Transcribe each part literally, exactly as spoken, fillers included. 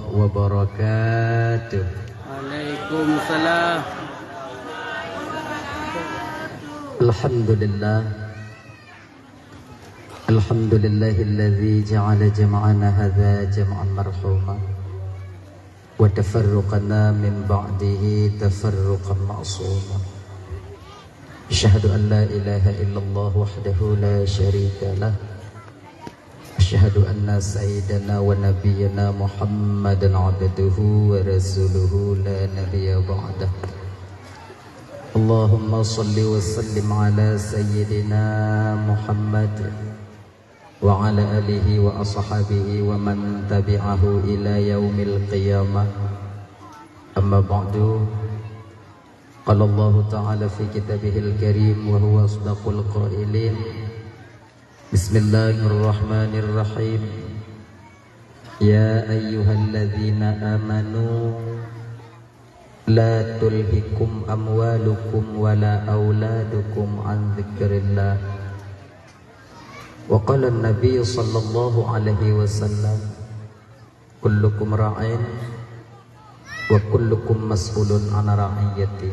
Wabarakatuh. Waalaikumsalam. Alhamdulillah. Alhamdulillahilladzi ja'ala jam'ana hadza jam'an marhuma, wa tafarruqana min ba'dihi tafarruqan ma'suma. Asyhadu an la ilaha illallah wahdahu la syarika lah. Asyhadu anna sayyidana wa nabiyyana Muhammadan abduhu wa rasuluhu la nabiyya ba'dah. Allahumma salli wa sallim ala sayyidina Muhammad wa ala alihi wa ashabihi wa man tabi'ahu ila yaumil qiyamah. Amma ba'du. Qala Allahu ta'ala fi kitabihil karim wa huwa asdaqul qailin. Bismillahirrahmanirrahim. Ya ayyuhalladzina amanu la tulhikum amwalukum wala auladukum an dzikrillah. Wa qala Nabi sallallahu alaihi wasallam, kullukum ra'in wa kullukum mas'ulun an ra'iyati.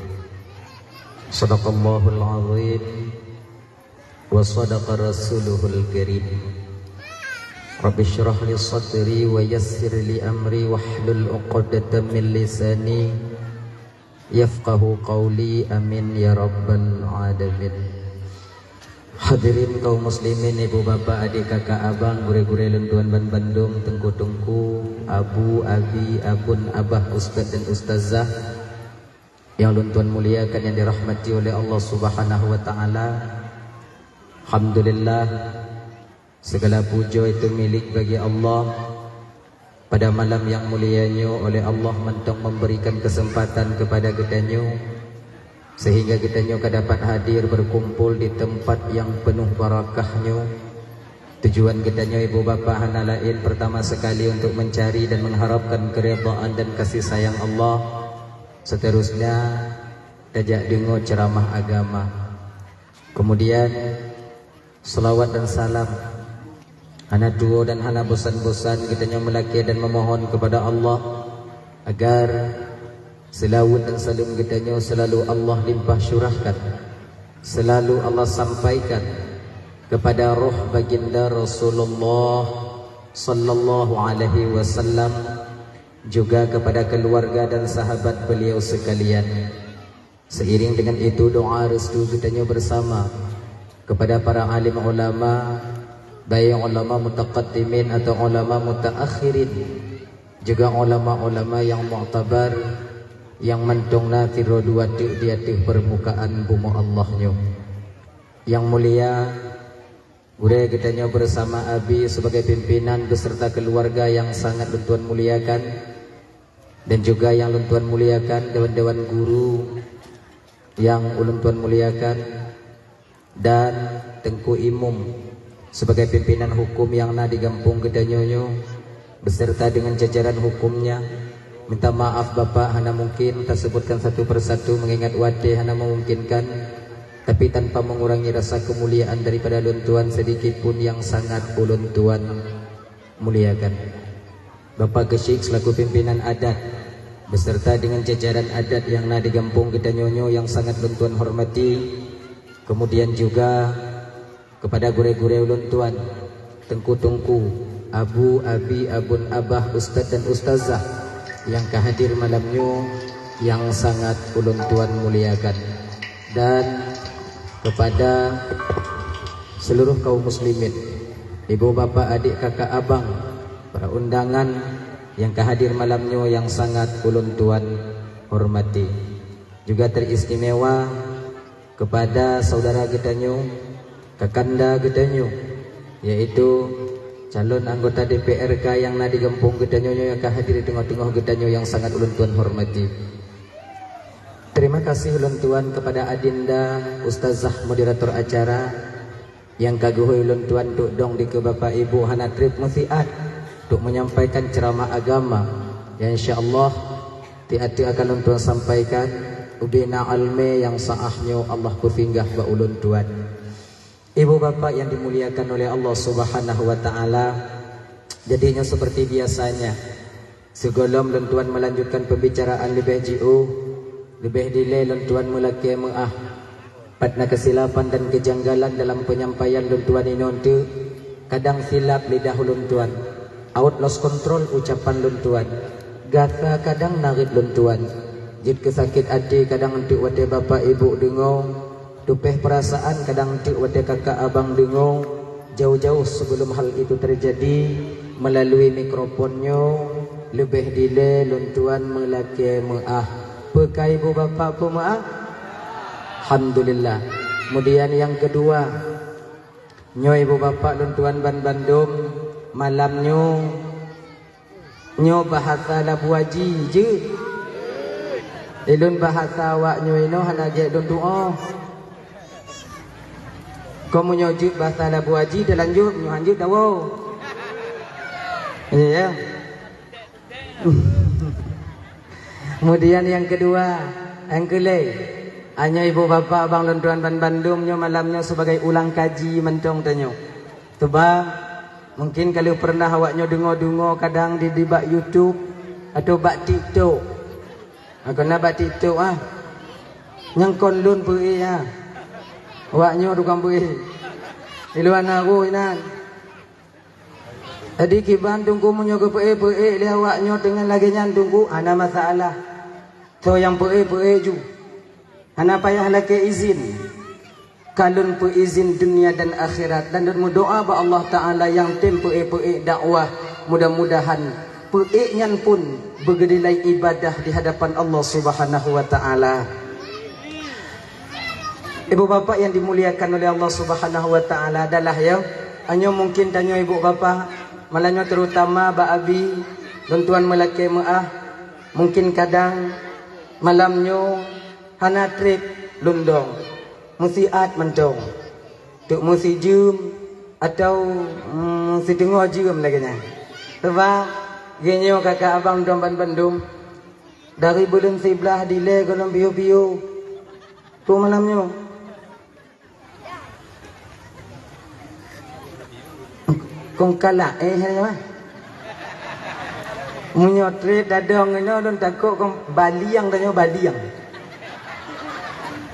Sadaqallahul azim wa sadaqa rasuluhul karim. Rabbi shrah li sadri wa yassir li amri wahlul 'uqdatam min lisani yafqahu qauli. Amin ya rabbal alamin. Hadirin kaum muslimin, ibu bapak, adik kakak abang, gurée-gurée lôn tuan ban bandum, teungku-teungku, abu, abi, abon, abah, ustaz dan ustazah yang lôn tuan muliakan, yang dirahmati oleh Allah Subhanahu wa taala. Alhamdulillah, segala puja itu milik bagi Allah. Pada malam yang mulia nyoe, oleh Allah mantong memberikan kesempatan kepada geutanyoe, sehingga geutanyoe ka dapat hadir berkumpul di tempat yang penuh barakah nyoe. Tujuan geutanyoe, ibu bapak, hana laén, pertama sekali untuk mencari dan mengharapkan keridhaan dan kasih sayang Allah. Seterusnya, tajak deungoe ceramah agama. Kemudian, selawat dan salam hana tuwoe dan hana bosan-bosan geutanyoe meulakée dan memohon kepada Allah agar selawat dan salam geutanyoe selalu Allah limpah curahkan, selalu Allah sampaikan kepada roh baginda Rasulullah sallallahu alaihi wasallam, juga kepada keluarga dan sahabat beliau sekalian. Seiring dengan itu, doa restu geutanyoe bersama kepada para alim ulama, baik ulama mutaqaddimin atau ulama mutaakhirin, juga ulama-ulama yang muktabar, yang mantong na sidroe dua teuk di ateueh permukaan bumoe Allah nyoe. Yang mulia, gurée geutanyoe bersama Abi sebagai pimpinan beserta keluarga yang sangat lôn tuan muliakan, dan juga yang lôn tuan muliakan dewan-dewan guru yang ulôn tuan muliakan, dan Teungku Imum sebagai pimpinan hukum yang na di gampông geutanyoe nyoe, beserta dengan jajaran hukumnya. Minta maaf Bapak, hana mungkin tasebutkan satu persatu mengingat watée hana memungkinkan, tapi tanpa mengurangi rasa kemuliaan daripada lôn tuan sedikit pun yang sangat ulôn tuan muliakan. Bapak Geuchik selaku pimpinan adat beserta dengan jajaran adat yang na di gampông geutanyoe nyoe yang sangat lôn tuan hormati, kemudian juga kepada gurée-gurée ulôn tuan, teungku-teungku, abu, abi, abon, abah, ustaz dan ustazah yang ka hadir malam nyoe yang sangat ulôn tuan muliakan, dan kepada seluruh kaum muslimin, ibu, bapak, adik, kakak, abang, para undangan yang ka hadir malam nyoe yang sangat ulôn tuan hormati. Juga teristimewa kepada saudara geutanyoe, kakanda geutanyoe, yaitu calon anggota D P R K yang na di gampông geutanyoe nyoe yang ka hadir di teungoh-teungoh geutanyoe yang sangat ulôn tuan hormati. Terima kasih ulôn tuan kepada Adinda Ustazah moderator acara, nyang ka geuhôi ulôn tuan dok dong dikeue Bapak Ibu hana treb meusiat dok menyampaikan ceramah agama nyang insya Allah tiep-tiep akan ulôn tuan sampaikan ubena almé nyang saah nyoe Allah peusinggah bak ulôn tuan. Ibu bapak yang dimuliakan oleh Allah Subhanahu wa Ta'ala, jadi nyoe seperti biasanya, Sigohlom lôn tuan meulanjutkan peubicaraan leubeh jiôh, leubeh dilée lôn tuan meulakée meuáh. Pat na keusilapan dan keujanggalan dalam peunyampaian lôn tuan inoe teuk, kadang silap lidah lôn tuan, awot lost control ucapan lôn tuan, gata kadang narit lôn tuan, jeuet keu sakét até kadang teuk watée bapak ibu deungoe, tupéh peurasaan kadang teuk watée kakak abang deungoe, jauh-jauh sebelum hal itu terjadi, melalui mikrofon nyoe, leubeh dilée lôn tuan meulakée meuáh. Peu ka ibu bapak peumeuáh? Alhamdulillah. Kemudian nyang keudua, nyoe ibu bapak lôn tuan ban bandum, malam nyoe, nyoe bahasa Labuaji jeuet. Ilôn bahasa awak nyoe inoe hana gét lôn tuoh. Kon meunyoe jeuet bahasa Labuaji teulanjut, meunyoe hanjeuet tawoe. Iya, ya. Kemudian nyang keudua, nyang keulhèe, nyoe ibu bapak abang lôn tuan ban bandum nyoe malam nyoe sibagai ulang kaji mantong tanyoe. Teuba, mungkin ka lheueh peureunah awak nyoe deungoe-deungoe kadang di, di bak YouTube atau bak TikTok. Maka na bak TikTok ah. Nyang kon lôn peuék ah. Awak nyoe tukang peuék. Di luwa na roh inan. Jadi kiban teungku meunyoe geupeuék-peuék lé awak nyoe deungon lagée nyan teungku, hana masalah. Soe nyang peuék-peuék ju. Hana payah lakée izin. Ka lôn peuizin dunia dan akhirat dan lôn meudoa bak Allah Taala nyang tem peuék-peuék dakwah. Mudah-mudahan peuék nyan pun beugeudilai ibadah di hadapan Allah Subhanahu wa Taala. Ibu bapak yang dimuliakan oleh Allah Subhanahu wa Taala, adalah ya, nyoe mungkin tanyoe ibu bapak, malam nyoe terutama bak abi, lôn tuan meulakée meuáh, mungkin kadang malam nyoe hana treb lôn dong, meusiat mantong, teuk meusijeuem atau, mm, siteungoh jeuem lagée nyan. Sebab geuh nyoe kakak abang dong ban bandum, dari buleuen siblaih dilée gohlom piôh-piôh. Peue malam nyoe? Kong kalak, eh, hai, wah. Meunyoe treb dadong inoe lôn takot kong baliang tanyoe baliang.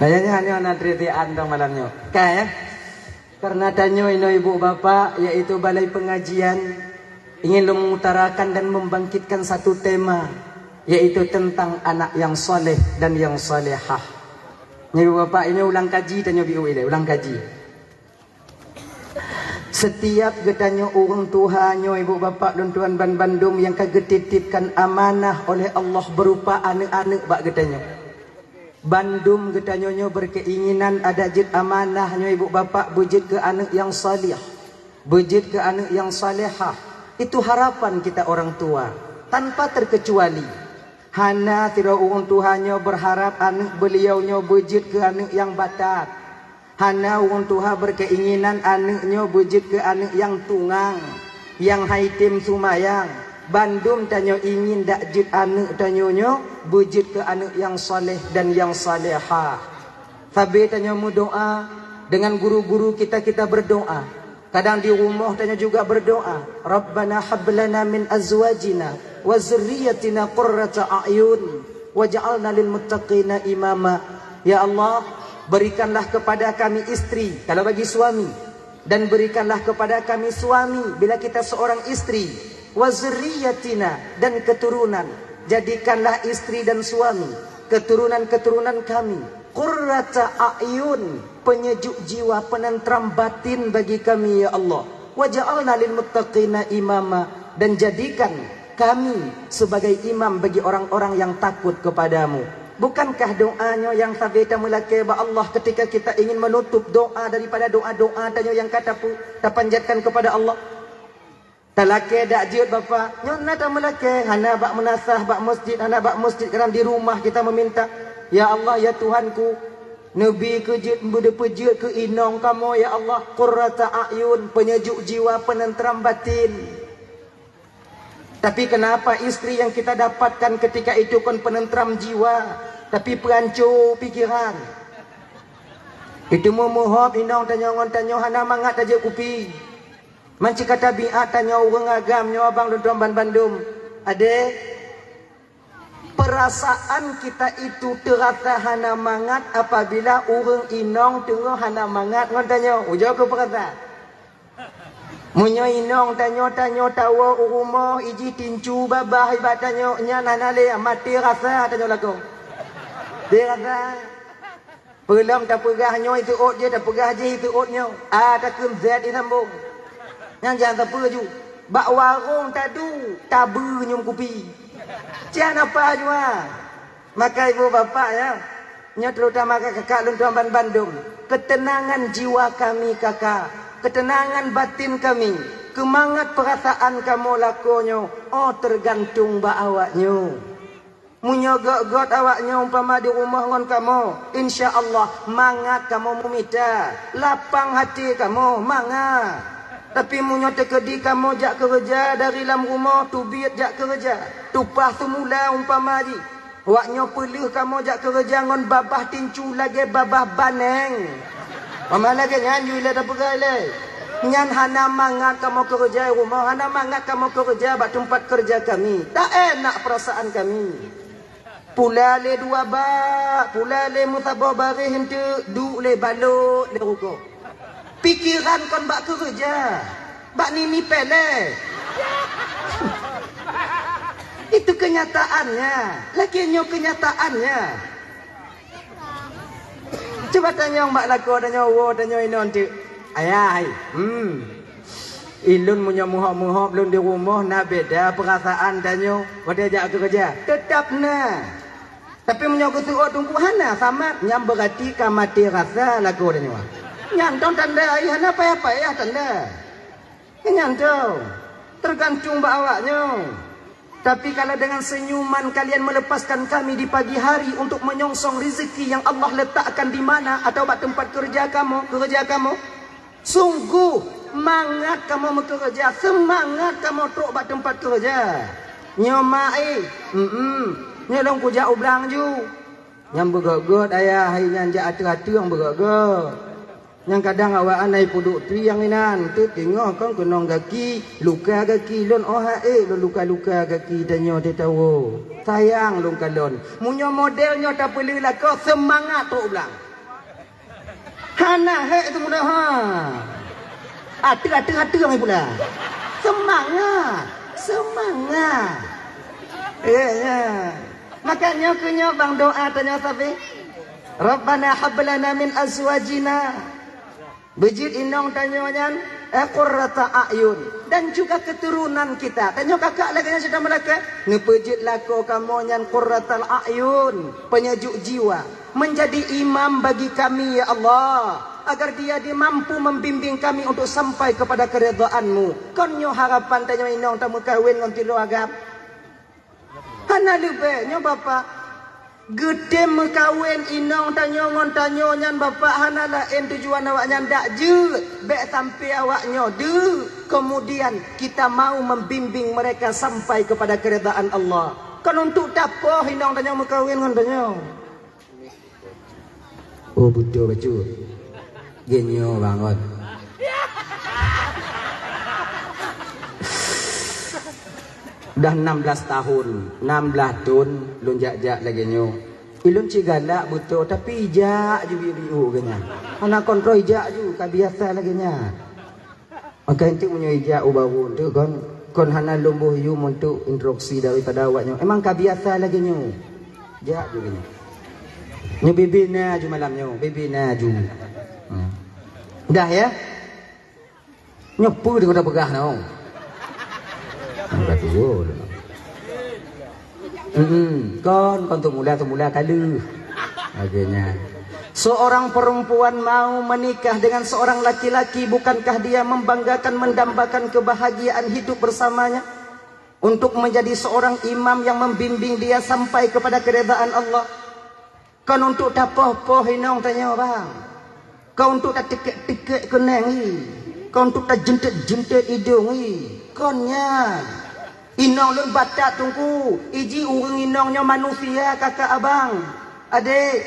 Nah, nyan, nyan, nyan na treb tian dong malam nyoe. Ka, ya? Karena tanyoe inoe ibu bapak, yaitu balai pengajian, ingin lôn mengutarakan dan membangkitkan satu tema, yaitu tentang anak yang saleh dan yang salehah. Nyoe ibu bapak, inoe ulang kaji tanyoe biu ilée, ulang kaji. Setiap geutanyoe ureuëng tuha nyoe ibu bapak lôn tuan ban bandum nyang ka geutitipkan amanah oleh Allah berupa aneuëk-aneuëk bak geutanyoe. Bandum geutanyoe nyoe berkeinginan ada jeuet amanah nyoe ibu bapak beujeuet keu aneuëk nyang saleh, beujeuet keu aneuëk nyang salehah. Itu harapan kita orang tua tanpa terkecuali. Hana sidroe ureuëng tuha nyoe berharap aneuëk beuliau nyoe beujeuet keu aneuëk nyang batat. Hana ureuëng tuha berkeinginan aneuëk nyoe beujeuet keu aneuëk nyang tungang, nyang hai tem sumayang. Bandum tanyoe ingin dak jeuet aneuëk tanyoe nyoe beujeuet keu aneuëk nyang saleh dan nyang salehah. Sabe tanyoe meudoa, dengan guru-guru kita, kita berdoa. Kadang di rumoh tanyoe juga berdoa, "Rabbana hab lana min azwajina wa dzurriyyatina qurrata a'yun waj'alna lil muttaqina imama." Ya Allah, berikanlah kepada kami istri, kalau bagi suami, dan berikanlah kepada kami suami bila kita seorang istri, wa dzurriyyatina, dan keturunan. Jadikanlah istri dan suami, keturunan-keturunan kami, qurrata a'yun, penyejuk jiwa, penentram batin bagi kami, ya Allah. Waj'alna lil muttaqina imama, dan jadikan kami sebagai imam bagi orang-orang yang takut kepadamu. Bukankah doa nyoe nyang sabe tameulakée bak Allah ketika kita ingin menutup doa daripada doa-doa tanyoe nyang ka tapu-, tapanjatkan kepada Allah? Talakée dak jeuet Bapak, nyoe na tameulakée, hana bak meunasah bak masjid, hana bak masjid, kadang di rumah kita meminta, "Ya Allah, ya Tuhanku, neubi keu jeuet, beudeuh peujeuet keu inong kamoe, ya Allah, qurrata a'yun, penyejuk jiwa, penentram batin." Tapi kenapa istri yang kita dapatkan ketika itu kon penentram jiwa, tapi peuhanco pikeran? Itu meumuhop inong tanyoe ngon tanyoe hana mangat tajak kupi. Manci ka tabiat tanyoe ureuëng agam nyoe abang lôn tuan ban bandum. Adé, perasaan kita itu terasa hana mangat apabila ureuëng inong teungoh hana mangat ngon tanyoe. Ujoe keu perasaan. Meunyoe inong tanyoe, tanyoe tawoe u rumoh, iji tincu babah ibat tanyoe, nyan hana lé, maté rasa tanyoe lagoe. Maté rasa. Peulom tapeugah nyoe iteuôt jih, tapeugah jih iteuôt nyoe. A takheun zat isambong. Nyang jan sapeue ju. Bak warong tadu, tabeue nyoe kupi. Jan apa jua. Maka ibu bapak ya, nyoe terutama kakak lôn tuan ban bandum. Ketenangan jiwa kami kakak, ketenangan batin kami, keumangat peurasaan kamoe lakoe nyoe, oh teugantung bak awak nyoe. Meunyoe gét-gét awak nyoe umpama di rumoh ngon kamoe, insya Allah mangat kamoe meumita, lapang até kamoe mangat. Tapi meunyoe teukeudi kamoe jak keureuja dari lam rumoh, teubiet jak keureuja, tupah seumula umpama jih, awak nyoe peuleueh kamoe jak keureuja ngon babah tincu lagée babah baneng. Mama lagée nyan ju ilée tapeugah ilée. Nyan hana mangat kamoe keureuja i rumoh, hana mangat kamoe keureuja bak teumpat keureuja kami. Tak enak peurasaan kami. Pula lé dua bak, pula lé meusaboh baréh eunteuk, duek lé balot lé rugoe. Pikeran kon bak keureuja, bak nini péléh. Itu kenyataannya. Lagée nyoe kenyataannya. Cuba tanyong bak lakoe, tanyong woe, tanyong inong teuk. Ayah, hai. Hmm. Ilôn meunyoe meuhop-meuhop lôn di rumoh na beda peurasaan tanyoe watée jak keureuja. Teutap na. Tapi meunyoe geuseuôt teungku hana samat, nyan beurati ka maté rasa lagoe tanyoe. Nyan dong tanda ai hana payah-payah tanda. Nyan dong. Teugantung bak awak nyoe. Tapi kalau dengan senyuman kalian melepaskan kami di pagi hari untuk menyongsong rezeki yang Allah letakkan di mana atau bak tempat kerja kamu, kerja kamu, sungguh mangat kamu meukeureuja, seumangat kamu trok bak tempat keureuja. Nyoe mak eh, mm nyoe lôn kujak u blang ju. Nyang beugét-gét ayah hai nyan jak ateueh-ateueh nyang beugét-gét. Nyang kadang awak anai peuduek piang inan, teuk teungoh kon keunong gaki, luka gaki lôn oh ha ék lôn luka-luka gaki tanyoe teuh tawoe. Sayang lôn kalon. Meunyoe model nyoe tapeuleueh lakoe seumangat trok u blang. Hana hék teumudah ha. Ateueh-ateueh-ateueh pula. Seumangat, seumangat. Eh, ya. Maka nyoe keu nyoe bang doa tanyoe sabe. Rabbana hab lana min azwajina. Beujeuet inong tanyoe nyan, eh, qurrata a'yun. Dan juga keturunan kita. Tanyoe kakak lagée nyan sidroe meulakat. Neupeujeuet lakoe kamoe nyan qurratal a'yun. Penyejuk jiwa. Menjadi imam bagi kami, ya Allah, agar dia di mampu membimbing kami untuk sampai kepada keridhaan-Mu. Kon nyoe harapan tanyoe inong tameukawen ngon tiloe agam. Hana leubeh nyoe Bapak. Geutem meukawen inong tanyoe ngon tanyoe nyan Bapak hana laén tujuan awak nyan dak jeuet, bék sampai awak nyoe deuk. Kemudian kita mau membimbing mereka sampai kepada keridhaan Allah. Kon untuk tapoh inong tanyoe meukawen ngon tanyoe. Oh, beutôi bacut. Geunyoe bangon. Dah enam belas tahun, enam belas thon lôn jak-jak lagée nyoe. Ilôn cit galak beutôi, tapi ijak ju biu-biu geuh nyan. Hana kontrol ijak ju, ka biasa lagée nyan. Maka enteuk meunyoe ijak u baru enteuk kon, kon hana lôn boh yum untuk instruksi daripada awak nyoe. Emang ka biasa lagée nyoe. Jak ju nyoe. Nyoe bibi na ju malam nyoe, bibi na ju. Hmm. Dah ya? Nyoe peue deungon tapeugah nyoe? Ka tuwo. Hmm, kon, kon teumula-teumula ka lheueh. Lagée nyan. Seorang perempuan mau menikah dengan seorang laki-laki, bukankah dia membanggakan, mendambakan kebahagiaan hidup bersamanya? Untuk menjadi seorang imam yang membimbing dia sampai kepada keridhaan Allah. Kon untuk tapoh-poh inong tanyoe bang. Kon untuk tatikek-tikek keuneng i. Kon untuk tajentet-jentet idong i. Kon nyan. Inong lôn batat teungku, iji ureuëng inong nyoe manusia kakak abang. Adek,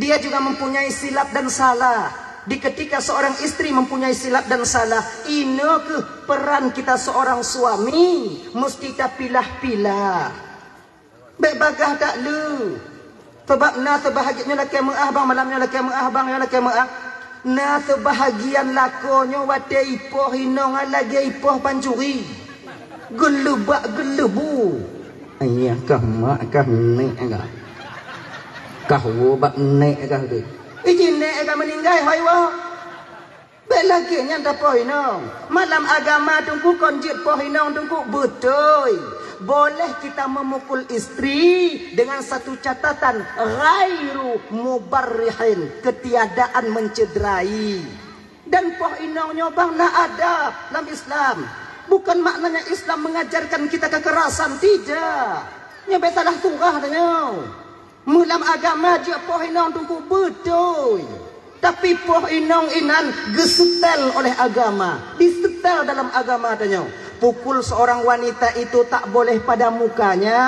dia juga mempunyai silap dan salah. Di ketika seorang istri mempunyai silap dan salah, inoe keuh peran kita seorang suami mesti tapilah-pilah. Bék bagaih that le. Sabab na seubahagian nyoe lakée meuáh bang, malam nyoe lakée meuáh bang, nyoe lakée meuáh. Na seubahagian lakoe nyoe watée ipoh inong lagée ipoh pancuri. Geuleubak geuleubu. Ayah kah mak kah nek kah. Kah woe bak nek kah tu. Iji nek kah meuninggai hoi woe. Bék lagée nyan tapoh inong. Malam agama Teungku kon jeuet poh inong Teungku beutôi. Boleh kita memukul istri dengan satu catatan, ghairu mubarrihin, ketiadaan mencederai. Dan poh inong nyoe bang na adab lam Islam. Bukan maknanya Islam mengajarkan kita kekerasan, tidak. Nyoe bék salah surah tanyoe. Meulam agama jeuet poh inong Teungku beutôi. Tapi poh inong inan geusetel oleh agama, disetel dalam agama tanyoe. Pukul seorang wanita itu tak boleh pada mukanya,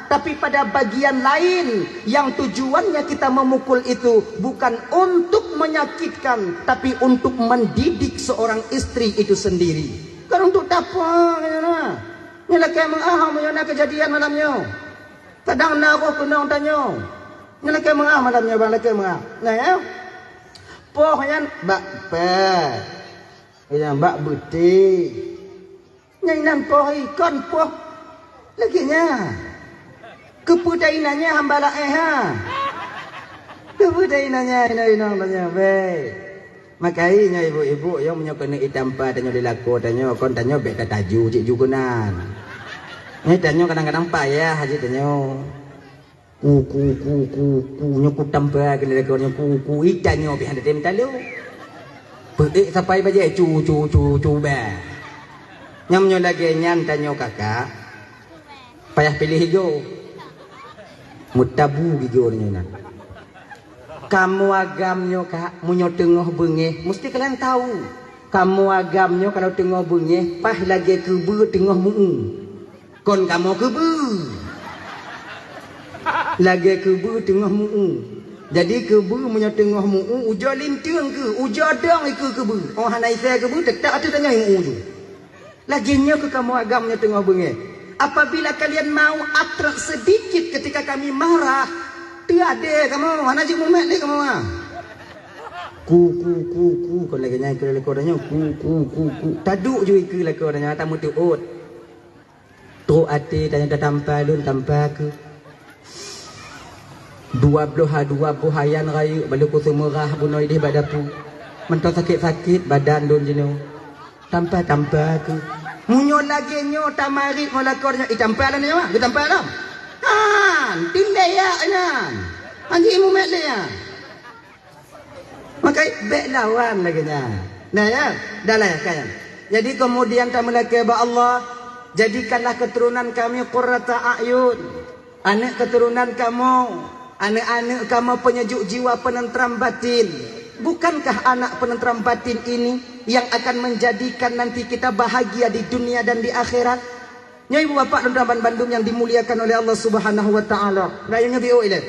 tapi pada bagian lain yang tujuannya kita memukul itu bukan untuk menyakitkan, tapi untuk mendidik seorang istri itu sendiri. Kan untuk tapa, kan, nah. Nyoe lakée meuáh, meunyoe na kejadian malam nyoe. Kadang na roh keunong tanyoe. Nyoe lakée meuáh malam nyoe bang, lakée meuáh. Nah, ya. Poh nyan bak pée. Nyang bak beuti. Nyang nan poh ikon poh. Lagée nyan. Keupeue ta inan nyan hamba laén ha. Keupeue ta inan nyan, inong-inong tanyoe, bék. Makai nyoe ibu-ibu, nyoe meunyoe keuneuk itampa tanyoe lé lakoe tanyoe, kon tanyoe bék tataju cit ju keunan. Nyoe tanyoe kadang-kadang payah jih tanyoe. Ku, ku, ku, ku, ku, nyoe kutampa keuneuk lé lakoe nyoe ku, ku, itanyoe pih hana tem talô. Peuék sapai bajée cu, cu, cu, cu, bah. Nyang meunyoe lagée nyan tanyoe kakak, payah piléh igoe. Meutabu gigoe nyoe na. Kamoe agam nyoe, Kak, meunyoe teungoh beungéh, musti kalian tahu. Kamoe agam nyoe kalau teungoh beungéh, paih lagée keubeue teungoh meu-ueh. Kon kamoe keubeue. Lagée keubeue teungoh meu-ueh. Jadi keubeue meunyoe teungoh meu-ueh, ujoe linteung keuh, ujoe dong ikeue keubeue. Oh hana isée keubeue, teutap ateueh tanyoe meu-ueh ju. Lagée nyoe keuh kamoe agam nyoe teungoh beungéh. Apabila kalian mau atrak sedikit ketika kami marah, teuadée kamoe, hana jeuet mumet lé kamoe, ha. Ku, ku, ku, ku, kon lagée nyan ikeue lakoe tanyoe. Ku, ku, ku, ku. Taduek ju ikeue lakoe tanyoe, tameutuot. Trok até tanyoe tatampa lôn, tampa keuh. Dua bloh ha, dua boh ayan rayeuk, balo kuseumeurah bunoe idéh bak dapu. Mantong sakét-sakét badan lôn jinoe. Tampa-tampa keuh. Meunyoe lagée nyoe tamarit ngon lakoe nyoe, itampa lom nyoe, geutampa lom. Han, tindai yak nyan. Han jimumet lé nyan. Maka bék lawan lagée nyan. Nah ya, dah lah ya, kan. Jadi kemudian tameulakée bak Allah, jadikanlah keturunan kami qurrata a'yun. Aneuk keuturonan kamoe, aneuk-aneuk kamoe peunyejuk jiwa, peuneuntram batin. Bukankah anak peuneuntram batin ini yang akan menjadikan nanti kita bahagia di dunia dan di akhirat? Nyoe ibu bapak dan teman bandum yang dimuliakan oleh Allah Subhanahu wa taala. Nah, yang nyoe ilée.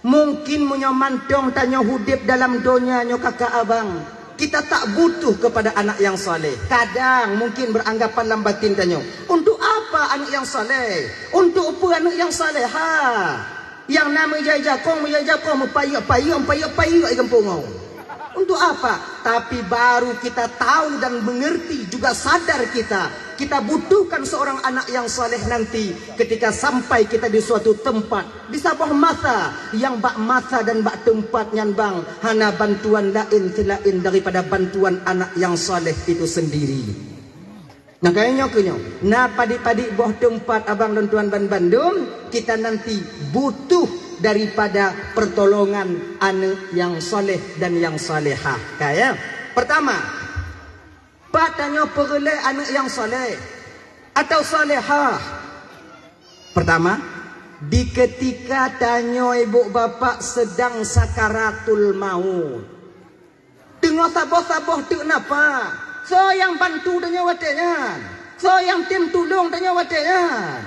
Mungkin meunyoe mantong tanyoe udeb dalam donya nyoe kakak abang, kita tak butuh kepada anak yang saleh. Kadang mungkin beranggapan lam batin tanyoe, "Untuk apa aneuk nyang saleh? Untuk peue aneuk nyang saleha? Nyang na meujai jakong, meujai jakong, meupayek-payek, meupayek-payek di gampông nyoe. Untuk apa?" Tapi baru kita tahu dan mengerti, juga sadar kita, kita butuhkan seorang anak yang saleh nanti ketika sampai kita di suatu tempat. Di saboh masa, nyang bak masa dan bak teumpat nyan bang, hana bantuan laén seulaén daripada bantuan anak nyang saleh itu sendiri. Nah, kaya nyoe keuh nyoe. Na padit-padit boh teumpat abang lôn tuan ban bandum, kita nanti butuh daripada pertolongan aneuk nyang saleh dan nyang salehah. Kaya, pertama, pat tanyoe peureulée aneuk nyang saleh atau salehah? Pertama, di ketika tanyoe ibu bapak sedang sakaratul maut. Teungoh saboh-saboh teuk napa? Soe nyang bantu tanyoe watée nyan? Soe nyang tem tulông tanyoe watée nyan?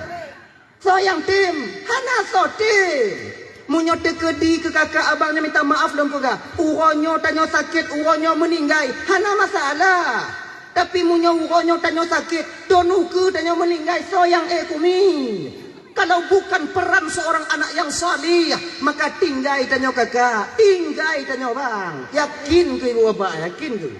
Soe nyang tem? Hana soe tem. Meunyoe teukeudi keu kakak abang nyoe minta maaf lôn peugah, uroe nyoe tanyoe sakét, uroe nyoe meuninggai, hana masalah. Tapi meunyoe uroe nyoe tanyoe sakét, teunuku tanyoe meuninggai, soe nyang ék kumi? Kalau bukan peran seorang anak yang saleh, maka tinggai tanyoe kakak, tinggai tanyoe bang. Yakin keu ibu bapak, yakin keu.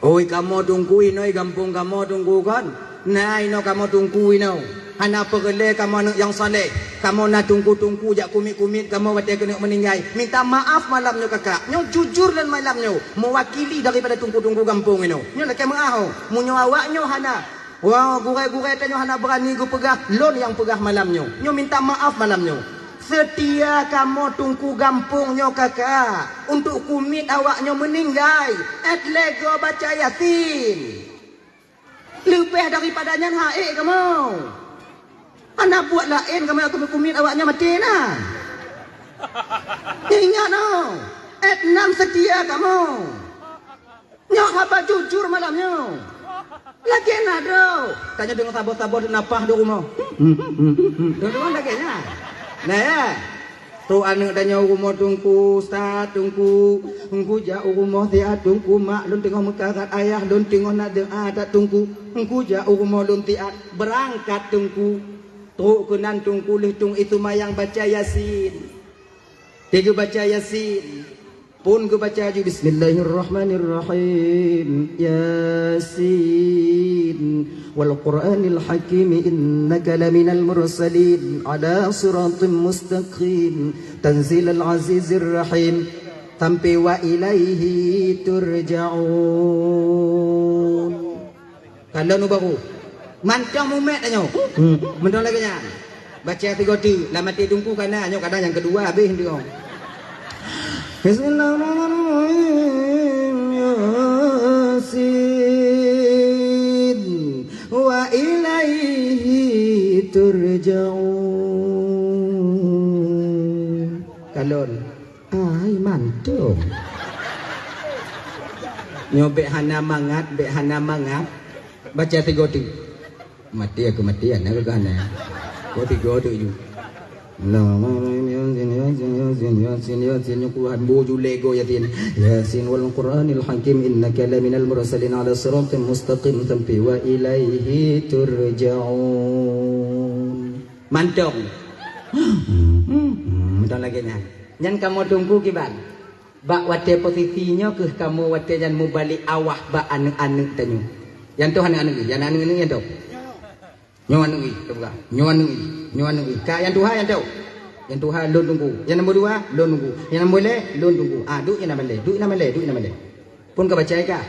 Oi kamoe tungku inoe gampông kamoe tungku kon. Na inoe kamoe tungku inoe. Hana peureulée kamoe aneuëk nyang saleh. Kamoe na tungku-tungku jak kumiet-kumiet kamoe watée keuneuk meuninggai. Minta maaf malam nyoe kakak. Nyoe jujur lôn malam nyoe. Meuwakili daripada tungku-tungku gampông inoe. Nyoe lakée meuáh oh. Meunyoe awak nyoe hana. Wah, gurée-gurée tanyoe hana beurani geupeugah, lôn nyang peugah malam nyoe. Nyoe minta maaf malam nyoe. Seutia kamoe tungku gampông nyoe kakak, untuk kumiet awak nyoe meuninggai, ét lego baca Yasin. Leubeh daripada nyan haék kamoe. Hana buet laén kamoe nyang kumiet awak nyoe maté na. Ingat oh, ét nan seutia kamoe. Nyoe haba jujur malam nyoe. Lagée na droe. Tanyoe deungoe saboh-saboh teunapah di rumoh. Deungoe lagée nyan. Nah ya. Trok aneuëk tanyoe u rumoh tungku, ustaz tungku. Engku jak u rumoh siat tungku, mak lôn teungoh meukarat, ayah lôn teungoh na doa that tungku. Engku jak u rumoh lôn siat, beurangkat tungku. Trok keunan tungku lheueh tung itu mayang baca Yasin. Teugeue baca Yasin. Pun geubaca ju, Bismillahirrahmanirrahim. Yasin. Wal Qur'anil Hakim, innaka laminal mursalin ala siratim mustaqim. Tanzilal azizir rahim. Sampai wa ilaihi turja'un. Kalon u baru. Mantong mumet tanyoe. Mantong lagée nyan. Baca tiga teuk, lam até tungku kana, nyoe kadang nyang keudua habéh teuh. Bismillahirrahmanirrahim. Yasin. Wa ilaihi turja'un. Kalon. Ai, mantong. Nyoe bék hana mangat, bék hana mangat. Baca tiga teuk. Mati aku mati, anak ke hana. Kau tiga teuk ju. Yasin, Yasin, Yasin, Yasin, Yasin, Yasin, Yasin, Yasin, Yasin, Yasin, Yasin, wal Qur'anil Hakim, innaka laminal mursalin ala siratim mustaqim, sampai wa ilaihi turja'un. Mantong. Hmm, mantong lagée nyan. Nyan kamoe tungku kiban. Bak watée posisi nyoe kheueh kamoe watée nyan mubalek awah bak aneuëk-aneuëk tanyoe. Nyang toh aneuëk-aneuëk, nyang aneuëk-aneuëk nyang toh. Nyoe aneuëk ih, teupeugah. Nyoe aneuëk ih, nyoe aneuëk ih. Ka nyang tuha nyang toh. Nyang tuha lôn tungku. Nyang nombor dua lôn tungku. Nyang nombor lhée lôn tungku. Ah, duek nyang na malée, duek nyang na malée, duek nyang na malée. Pun ka baca ka.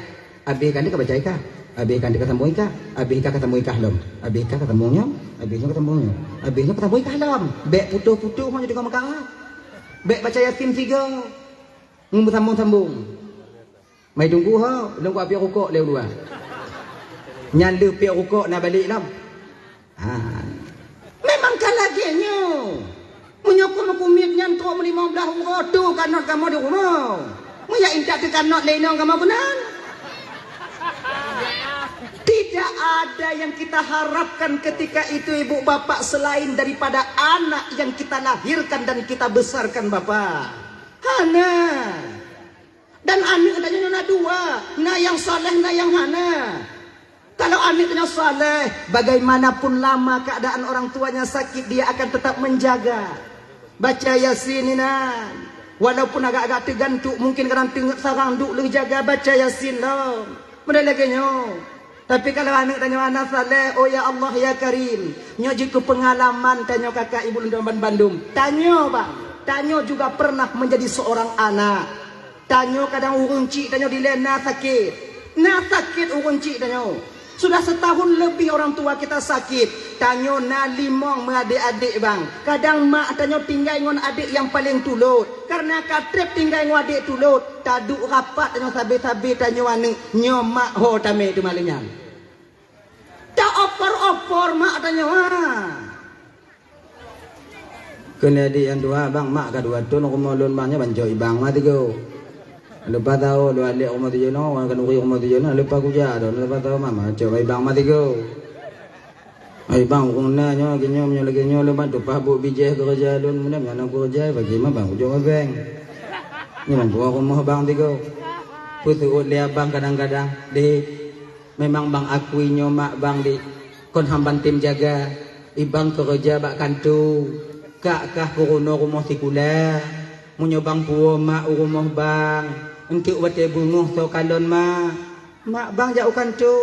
Abéh ka ka baca ka. Abéh ka ka sambung ka. Abéh ka ka sambung ka lom. Abéh ka ka sambung nyoe. Abéh nyoe ka sambung nyoe. Abéh nyoe ka sambung ka lom. Bék putôh-putôh nyoe di kamoe ka. Bék baca Yasin sigoe. Ngon beusambung-sambung. Mai tunggu ho, lôn kupiôh rukok lé ulua. Nyan lheueh piôh rukok na balek lom. Ha. Memang ka lagée nyoe. Meunyoe keuneuk kumiet nyan trok meulimong blaih uroe tu kanot kamoe di rumoh. Meunyo intat teukanot lé inong kamoe keunan. Tidak ada yang kita harapkan ketika itu ibu bapak selain daripada anak yang kita lahirkan dan kita besarkan bapak. Hana. Dan aneuëk tanyoe na dua, na nyang saleh, na nyang hana. Kalau aneuëk tanyoe saleh, bagaimanapun lama keadaan orang tuanya sakit, dia akan tetap menjaga. Baca Yasin inan. Walaupun agak-agak teugantuk, mungkin kadang teungeut sarang duek lheueh jaga baca Yasin lom. Meunyoe lagée nyoe. Tapi kalau aneuëk tanyoe hana saleh, oh ya Allah ya Karim, nyoe jeuet keu peungalaman tanyoe kakak ibu lôn ban bandum. Tanyoe bang, tanyoe juga pernah menjadi seorang anak. Tanyoe kadang ureuëng chik tanyoe dilée na sakét. Na sakét ureuëng chik tanyoe. Sudah setahun lebih orang tua kita sakit. Tanyoe na limong meuadék-adék bang. Kadang mak tanyoe tinggai ngon adék nyang paleng tulot. Karena ka treb tinggai ngon adék tulot, taduek rapat tanyoe sabe-sabe tanyoe aneuëk, nyoe mak ho tamé teuma lé nyan. Ta opor-opor mak tanyoe ha. Keuneuk di nyang tuha, bang, mak ka dua thon rumoh lôn bang nyoe ban cok ibang mah tigo. Leupah tahu lôn alek rumoh tujoh nyoe, wan khanuri rumoh tujoh nyoe, leupah kuja tu, leupah tahu mah, mah cok ibang mah tigo. Hai bang, ureueng na nyoe, lagèe nyoe, meunyoe lagèe nyoe lôn bang, tumpah buet bijèh keureuja lôn, meunan nyang na keureuja, bagi mah bang ujong ubeng. Nyoe bang, tuwoe rumoh bang tiga. Peuseuôt lé abang kadang-kadang, "Dek, memang bang akui nyoe mak bang, Dek. Kon han ban tem jaga. Ibang keureuja bak kantô. Kak kah keurunoe rumoh sikula. Meunyoe bang puwoe mak u rumoh bang, eunteuk watèe beungoh soe kalon mak." Mak bang jak u kantô,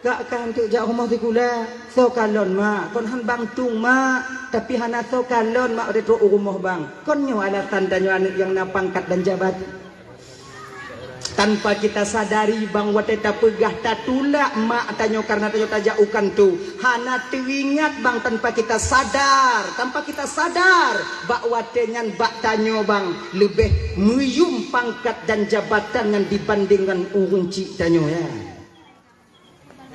kak kah eunteuk jak rumoh sikula. Soe kalon mak, kon han bang tueng mak, tapi hana soe kalon mak watèe trok u rumoh bang. Kon nyoe alasan tanyoe aneuk nyang na pangkat dan jabatan. Tanpa kita sadari bang, watèe tapeugah tatulak mak tanyoe kareuna tanyoe tajak u kantô, hana teuingat bang, tanpa kita sadar, tanpa kita sadar, bak watèe nyan bak tanyoe bang leubeh meuyuem pangkat dan jabatan nyan dibandingkan ureueng chik tanyoe, ya.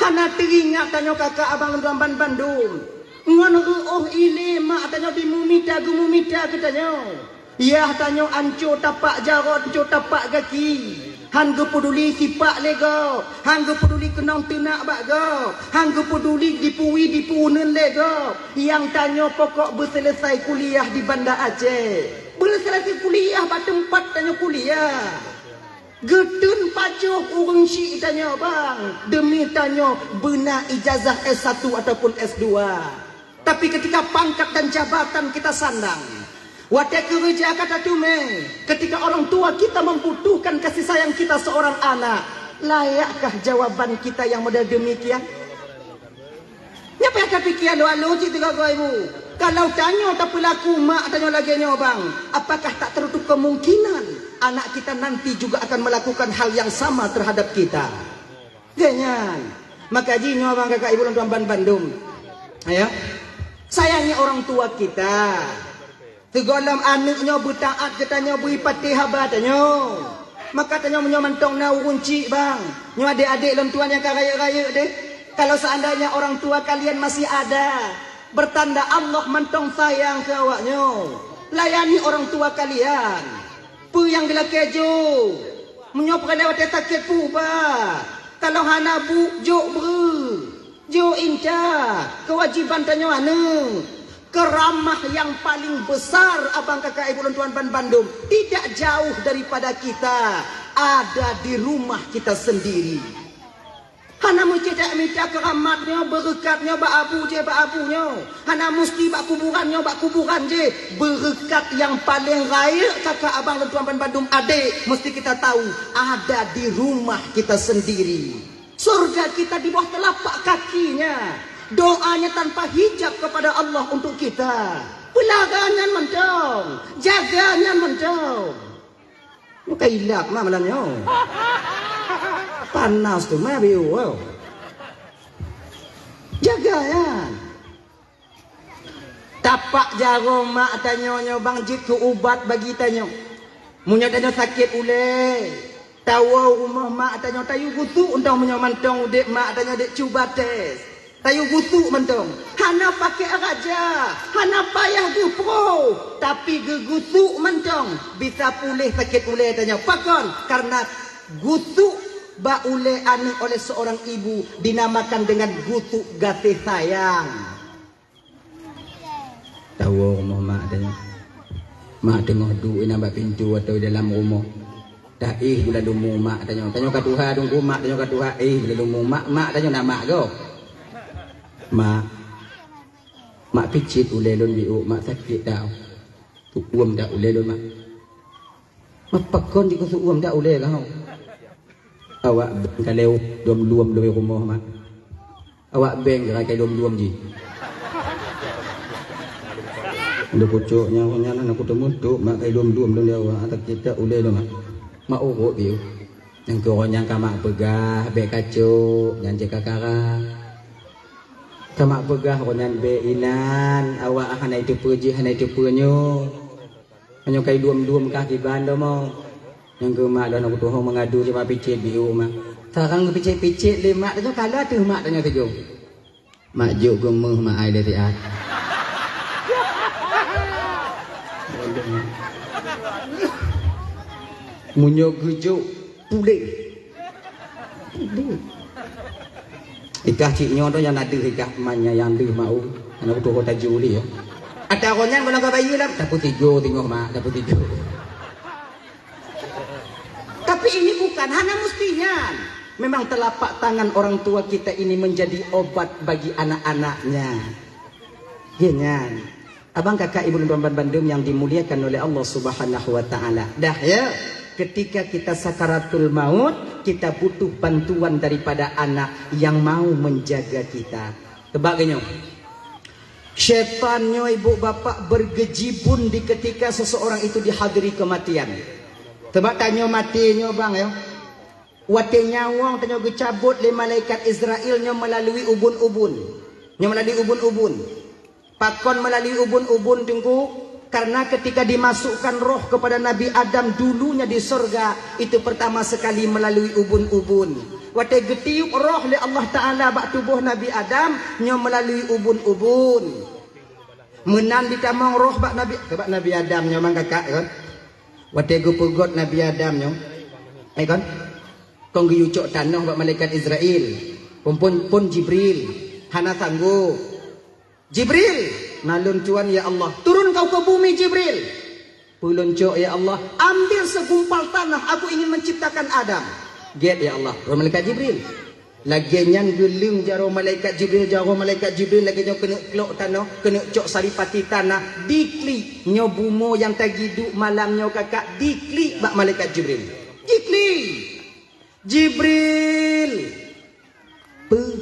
Hana teuingat tanyoe kaka abang lôn tuan ban bandum. Ngon reuôh ilée mak tanyoe dimeumita geumita keu tanyoe. Yah tanyoe anco tapak jaroe, anco tapak gaki. Han geupeuduli sipak lé gob, han geupeuduli keunong teunak bak gob, han geupeuduli dipuwi dipuuneun lé gob. Nyang tanyoe pokok beuseuleusai kuliah di Banda Aceh. Beuseuleusai kuliah bak teumpat tanyoe kuliah. Geuteun pajoh ureueng chik tanyoe bang, deumi tanyoe beuna ijazah S satu ataupun S dua. Tapi ketika pangkat dan jabatan kita sandang, watée keureuja ka tateumé, ketika orang tua kita membutuhkan kasih sayang kita seorang anak, layakkah jawaban kita yang model demikian? Nyan payah tapiké aloe-aloe cit sigoe-goe ibu. Kalau tanyoe tapeulaku mak tanyoe lagée nyoe bang, apakah tak tertutup kemungkinan anak kita nanti juga akan melakukan hal yang sama terhadap kita? Geuh nyan. Maka jih nyoe bang kakak ibu lôn tuan ban bandum. Ya. Sayangi orang tua kita. Sigohlom aneuk nyoe beutaát keu tanyoe, bri patéh haba tanyoe. Maka tanyoe meunyoe mantong na ureueng chik bang, nyoe adék-adék lôn tuan nyang ka rayeuk-rayeuk deh. Kalau seandainya orang tua kalian masih ada, bertanda Allah mantong sayang keu awak nyoe. Layani orang tua kalian. Peue nyang geulakée jok? Meunyoe peureulée watée sakét peuubat, kalau hana bu, jok breuh. Jok inta keuwajéban tanyoe aneuk. Keuramah nyang paleng besar abang kakak ibu lôn tuan ban bandum tidak jauh daripada kita, ada di rumah kita sendiri. Hana meucit mita keuramat nyoe, beureukat nyoe bak abu jih bak abu nyoe. Hana musti bak kuburan nyoe bak kuburan jih. Beureukat nyang paleng rayeuk kakak abang lôn tuan ban bandum adék, mesti kita tahu ada di rumah kita sendiri. Surga kita di bawah telapak kakinya. Doanya tanpa hijab kepada Allah untuk kita. Peulaga nyan mantong, jaga nyan mantong. Nyoe ka ilab mah malam nyoe. Panas tu mah biu. Jaga nyan. Tapak jaroe mak tanyoe nyoe bang jeuet keu ubat bagi tanyoe. Meunyoe tanyoe sakét ulée, tawoe rumoh mak tanyoe, tayue gusuk mantong meunyoe mantong udeb mak tanyoe dek cuba tes. Tayue gusuk mantong. Hana pakék raja, hana payah geuproh, tapi geugusuk mantong bisa puléh sakét ulée tanyoe. Pakon? Kareuna gusuk bak ulée aneuk oleh seorang ibu dinamakan dengan gusuk gaséh sayang. Tawoe rumoh mak tanyoe. Mak teungoh duek inan bak pintoe atau dalam rumoh. Taéh gula lumu mak tanyoe. Tanyoe ka tuha teungku, mak tanyoe ka tuha, éh gula lumu mak, mak tanyoe na mak gob. Mak, mak picit ulée lôn biôk, mak sakét that. Seuuem that ulée lôn mak. Mak pakon jikeu seuuem that ulée kah? Awak beng ka lewat lom-lom lom rumoh mak. Awak beng geura kai lom-lom jih. Lôn pucok nyan, nyan hana kuteumé tok mak kai lom-lom lom di awak, tapi tak ulée lom mak. Mak urot biôk. Nyang keu uroe nyan ka mak peugah bék kacok, nyan cit ka kara. Ka mak peugah uroe nyan bék inan, awak hana iteupeue jih, hana iteupeue nyoe. Meunyoe kai lom-lom kah kiban domo. Nyang keu mak lôn aku tuho meungadu cit mak picit biôk mak. Sarang geupicit-picit lé mak tanyoe, kala teuh mak tanyoe teugoe. Mak jok geumeuh mak ai lé siat. Meunyoe geujok puléh. Puléh. Ikah cit nyoe tu nyang na deuh ikah, ma nyang deuh mau. Aneuk putôh kota Juli ya. Ata ronyan guna ka bayi lam, tapi tiga tengok mak, tapi tiga. Tapi ini bukan hana mestinya. Memang telapak tangan orang tua kita ini menjadi obat bagi anak-anaknya. Ya nyan. Abang kakak ibu dan tuan bandum yang dimuliakan oleh Allah Subhanahu wa taala. Dah ya, ketika kita sakaratul maut, kita butuh bantuan daripada anak yang mau menjaga kita. Tebak ke nyoe? Syaitan nyoe ibu bapak bergejibun di ketika seseorang itu dihadiri kematian. Tebak tanyoe mati nyoe bang ya. Watée nyawöng tanyoe geucabot lé malaikat Israel nyoe melalui ubun-ubun. Nyoe melalui ubun-ubun. Pakon melalui ubun-ubun, Teungku? Karena ketika dimasukkan roh kepada Nabi Adam dulunya di sorga, itu pertama sekali melalui ubun-ubun. Watée geutiup roh lé Allah Taala bak tuboh Nabi Adam, nyoe melalui ubun-ubun. Meunan ditamong roh bak Nabi, bak Nabi Adam nyoe mang kakak kon. Watée geupeugot Nabi Adam nyoe, eh kon, kon geuyue cok tanoh bak malaikat Israel. Pun, pun, pun Jibril hana sanggob. Jibril, na lôn tuan ya Allah. Turun kau ke bumi Jibril. Peue lôn cok ya Allah. Ambil segumpal tanah, aku ingin menciptakan Adam. Gét ya Allah. Roh malaikat Jibril. Lagée nyan geuleueng jaroe malaikat Jibril, jaroe malaikat Jibril lagée nyoe keuneuk klok tanoh, keuneuk cok saripati tanah, diklik nyoe bumoe nyang tagiduek malam nyoe kakak, diklik bak malaikat Jibril. Diklik. Jibril. Peue?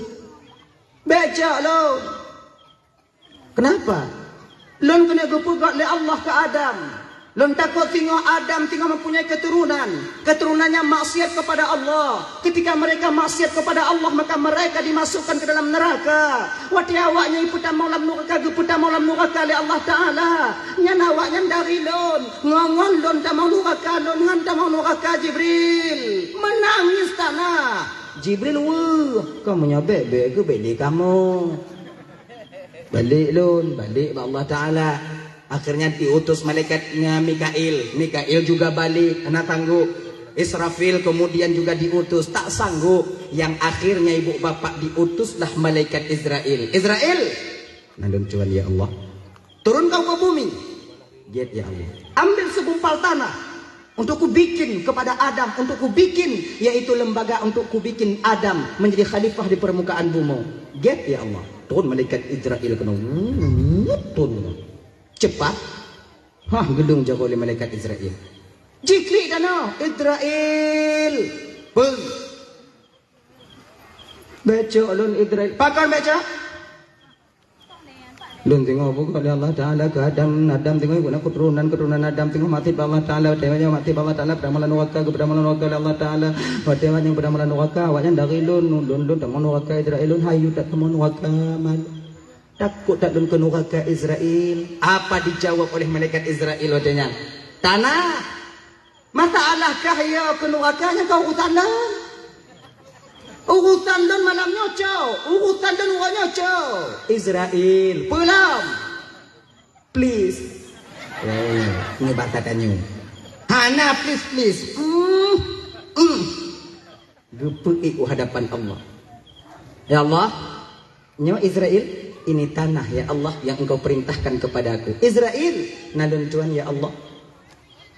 Bék cok lôn. Kenapa? Lôn keuneuk geupeugah lé Allah keu Adam. Lôn takot singoh Adam singoh mempunyai keturunan. Keturunannya maksiat kepada Allah. Ketika mereka maksiat kepada Allah, maka mereka dimasukkan ke dalam neraka. Watée awaknyan peutamong lam nuraka, geupeutamong lam nuraka lé Allah Taala. Nyan awaknyan dari lôn. Ngon-ngon lôn tamong nuraka, lôn ngon tamong nuraka Jibril. Menangis tanah. Jibril, "Weueh, kamoe nyoe bék-bék geubék lé kamoe." Balek lôn, balek bak Allah Taala. Akhirnya diutus malaikat Mikail. Mikail juga balek, hana sanggob. Israfil kemudian juga diutus, tak sanggob. Yang akhirnya ibu bapak diutuslah malaikat Israel. Israel! Nah, lôn tuan ya Allah. Turun kau ke bumi. Gét ya Allah. Ambil segumpal tanah untuk kubikin kepada Adam, untuk kubikin, yaitu lembaga untuk kubikin Adam menjadi khalifah di permukaan bumi. Gét ya Allah. Turun malaikat Israel keunoe. Turun. Cepat. Hah, geuleueng jaroe lé malaikat Israel. Jiklik tanoh, Israel. Peue? Bék cok lôn Israel. Pakon bék cok? Lôn singoh beugot lé Allah Taala keu Adam, Adam singoh guna keuturonan, keuturonan Adam singoh maté bak Allah Taala, watée nyan maté bak Allah Taala, peutamong lam nuraka, geupeutamong lam nuraka lé Allah Taala. Watée awaknyan peutamong lam nuraka, awaknyan dari lôn, lôn, lôn tamong nuraka Israel, lôn hayeu that tamong nuraka mal. Takot that lôn keu nuraka Israel. Apa dijawab oleh malaikat Israel watée nyan? Tanah. Masalah kah ya keu nuraka nyan ka urusan lôn. Urusan lôn malam nyoe cok, urusan lôn uroe nyoe cok. Israel, peue lom? Please. Eh, nyoe basa tanyoe. Hana please, please. Hmm. Hmm. Geupeuék u hadapan Allah. Ya Allah, nyoe Israel, ini tanah ya Allah yang Engkau perintahkan kepadaku. Israel, na lôn tuan ya Allah.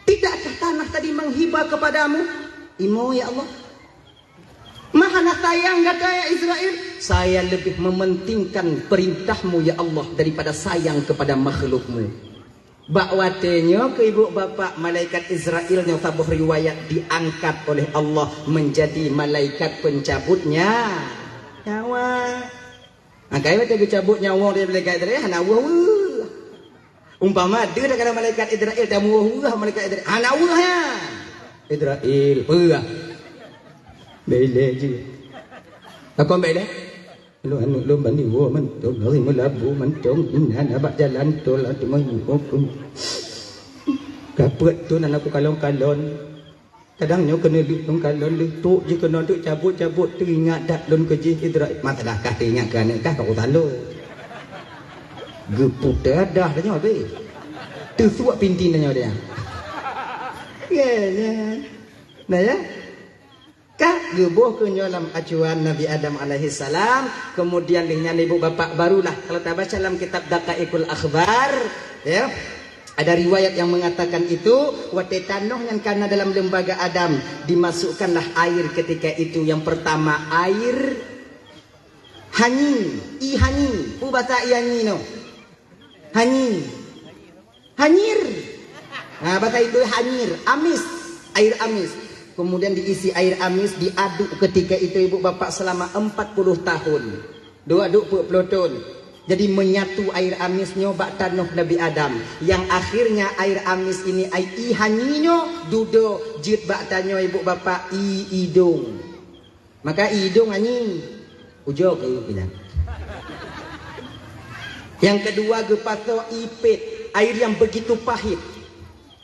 Tidakkah tanah tadi menghibah kepadamu? Imo ya Allah. Mahana sayang gata ya Israel. Saya lebih mementingkan perintahmu ya Allah daripada sayang kepada makhlukmu. Bak watée nyoe keu ibu bapak malaikat Israel nyoe saboh riwayat diangkat oleh Allah menjadi malaikat pencabut nya-, nyawa. Angkai watée geucabut nyawa dari malaikat Israel hana weueh-weueh. Umpama deuh dah kala malaikat Israel dan weueh-weueh malaikat Israel hana weueh ya. Israel peugah. Bele je. Takon bele. Lôn aneuk lôn bani woe mantong, lari meulabu mantong, inan abak jalan tol, aduh, mai muka pun. Kapeuet tu nan aku kalon-kalon. Kadang nyoe keuneuk leuh lôn kalon, leuh trok jih keunoe teuk cabot-cabot, teuingat that lôn keu jih Idra-, masalah kah teuingat keu aneuk kah, ka urusan lôn. Geuputée dah tanyoe habéh. Teusuak pinti tanyoe dia. Ya, ya. Nah, ya. Kah Geuboh keu nyoe lam acuan Nabi Adam alaihissalam, kemudian lheueh nyan ibu bapak barulah, kalau tabaca lam kitab Daqaiqul Akhbar, ya, ada riwayat yang mengatakan itu, watée tanoh nyan kana dalam lembaga Adam, dimasukkanlah air ketika itu, yang pertama air hanyi, i hanyi, peue basa i hanyi nyoe? Hanyi. Hanyir. Nah, bahasa Indo hanyir, amis, air amis. Kemudian diisi air amis, diaduk ketika itu ibu bapak selama empat puluh tahun. Diaduk peuet puluh tahun. Jadi menyatu air amis nyoe bak tanoh Nabi Adam. Yang akhirnya air amis ini, ai i hanyi nyoe dudoe jeuet bak tanyoe ibu bapak i idong. Maka idong hanyi. Ujoe keu nyan. Yang kedua geupasoe ipet, air yang begitu pahit.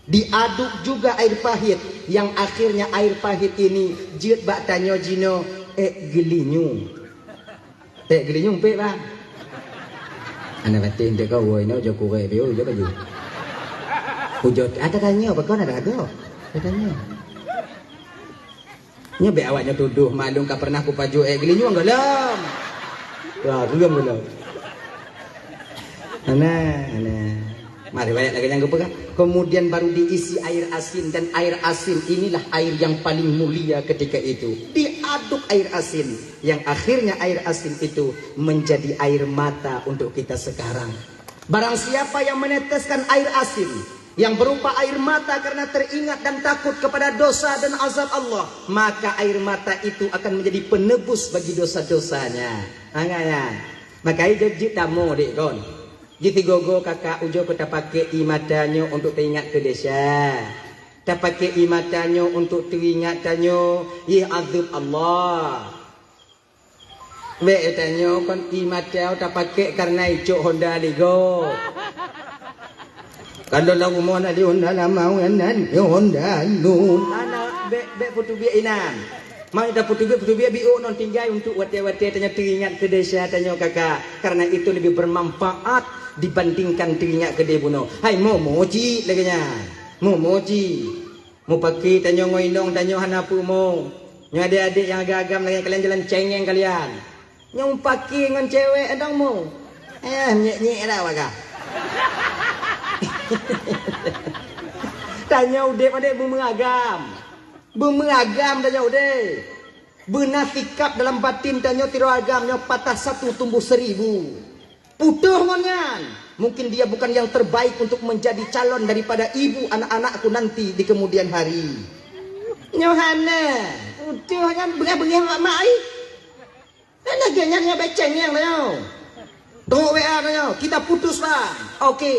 Diaduk juga air pahit, yang akhirnya air pahit ini jeuet bak tanyoe jinoe ék geulinyueng. Ék geulinyueng pet, bang. Aneuk batin teuka woi nyoe ujoe kurek biu ujoe baju. Ujoe ada tanyoe, pakon ada agok. Ada tanyoe. Nyoe bék awak nyoe tudoh, maklum ka pernah kupajoh ék geulinyueng gohlom. Wah, geulinyueng gohlom. Nah, nah. Mari riwayat lagée nyang geupeugah. Kemudian baru diisi air asin, dan air asin inilah air yang paling mulia ketika itu. Diaduk air asin, yang akhirnya air asin itu menjadi air mata untuk kita sekarang. Barang siapa yang meneteskan air asin yang berupa air mata karena teringat dan takut kepada dosa dan azab Allah, maka air mata itu akan menjadi penebus bagi dosa-dosanya. Angaya. Maka jeuet jeuet tamu dek kon. Jeuet sigogo kakak ujoe keu tapakai i mata nyoe untuk teringat keu desya. Tapakai i mata nyoe untuk teringat tanyoe, yeh azab Allah. Bék tanyoe kon i mata tapakék kareuna icok Honda Lego. Kalau lam rumoh na di Honda lama, na di Honda nun. Ana bék, bék peutubiek inan. Mau ita peutubiek, peutubiek biôk non tinggai untuk watée-watée tanyoe teuingat keu desya tanyoe kakak. Karena itu lebih bermanfaat dibandingkan teuingat keu deh bunoe. Hai momo cit lagée nyan. Momo cit. Mupaki tanyoe ngon inong tanyoe hana peue mo. Nyoe adék-adék nyang agam-agam lagée kalian jalan cengeng kalian. Nyoe mupaki ngon cewek adong mo. Eh, nyek-nyek dah bagah. Tanyoe udép adék beumeuragam. Beumeuragam tanyoe udép. Beuna sikap dalam batin tanyoe sidroe agam nyoe patah satu tumbuh seribu. Putôh ngon nyan, mungkin dia bukan yang terbaik untuk menjadi calon daripada ibu anak-anakku nanti di kemudian hari. Nyoe hana, putôh nyan beungéh-beungéh mak-mak ai. Kan lagée nyan nyoe beceng nyang nyoe. Tengok W A nyoe, kita putus bang. Oke.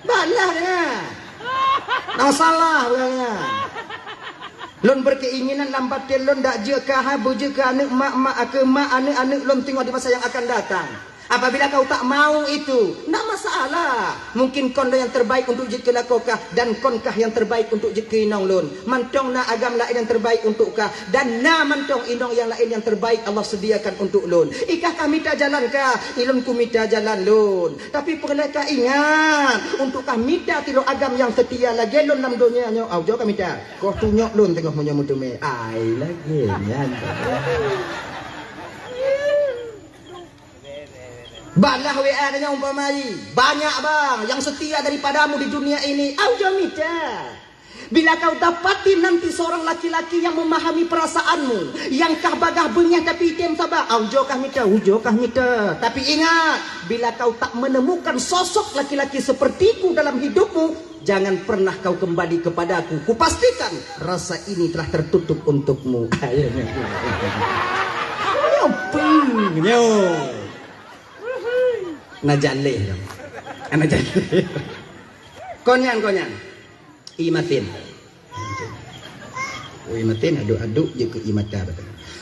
Balah dengan. Nah salah bukan dengan. Lôn berkeinginan lam batin lôn dak jeuet keu hai beujeuet keu aneuk mak, mak keu mak aneuk-aneuk lôn teungoh di masa yang akan datang. Apabila kau tak mau itu, ndak masalah. Mungkin kon lôn yang terbaik untuk jeuet keu lakoe kah dan kon kah yang terbaik untuk jeuet keu inong lôn. Mantong na agam laén yang terbaik untuk kah dan na mantong inong yang laén yang terbaik Allah sediakan untuk lôn. Ikah kah mita jalan kah, ilôn kumita jalan lôn. Tapi peureulée kah ingat, untuk kah mita tiroe agam nyang seutia lagée lôn lam donya nyoe, au jok kah mita. Koh tunyok lôn teungoh meunyoe meuteumé. Ai lagée nyan. Balah W A nyoe umpama ai. Banyak bang yang setia daripadamu di dunia ini. Au jok mita. Bila kau dapati nanti seorang laki-laki yang memahami perasaanmu, yang kah bagah beungéh tapi item saba, au jok kah mita, ujoe kah mita. Tapi ingat, bila kau tak menemukan sosok laki-laki sepertiku dalam hidupmu, jangan pernah kau kembali kepadaku. Kupastikan rasa ini telah tertutup untukmu. Ayo, nyoe. Nyoe peueng, nyoe. Na jaleh. Na jaleh. Kon nyan, kon nyan. I masin. Ui masin aduk-aduk je keu i mata.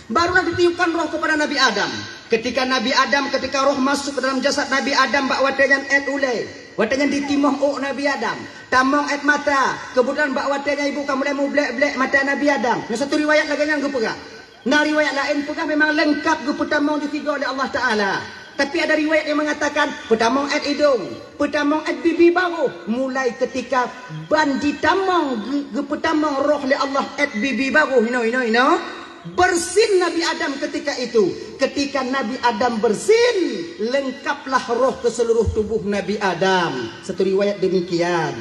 Barulah ditiupkan roh kepada Nabi Adam. Ketika Nabi Adam, ketika roh masuk ke dalam jasad Nabi Adam, bak watée nyan ét ulée. Watée nyan ditimoh ôk Nabi Adam. Tamong ét mata. Kemudian bak watée nyan ibu ka mulai mublek-blek mata Nabi Adam. Nyoe satu riwayat lagée nyan geupeugah. Na riwayat laén peugah memang leungkap geupeutamong di sigoe lé Allah Taala. Tapi ada riwayat yang mengatakan peutamong ét idong, peutamong ét bibi baroh. Mulai ketika ban jitamong geu-, geupeutamong roh lé Allah ét bibi baroh, inoe, inoe, inoe. Bersin Nabi Adam ketika itu. Ketika Nabi Adam bersin, lengkaplah roh ke seluruh tubuh Nabi Adam. Satu riwayat demikian.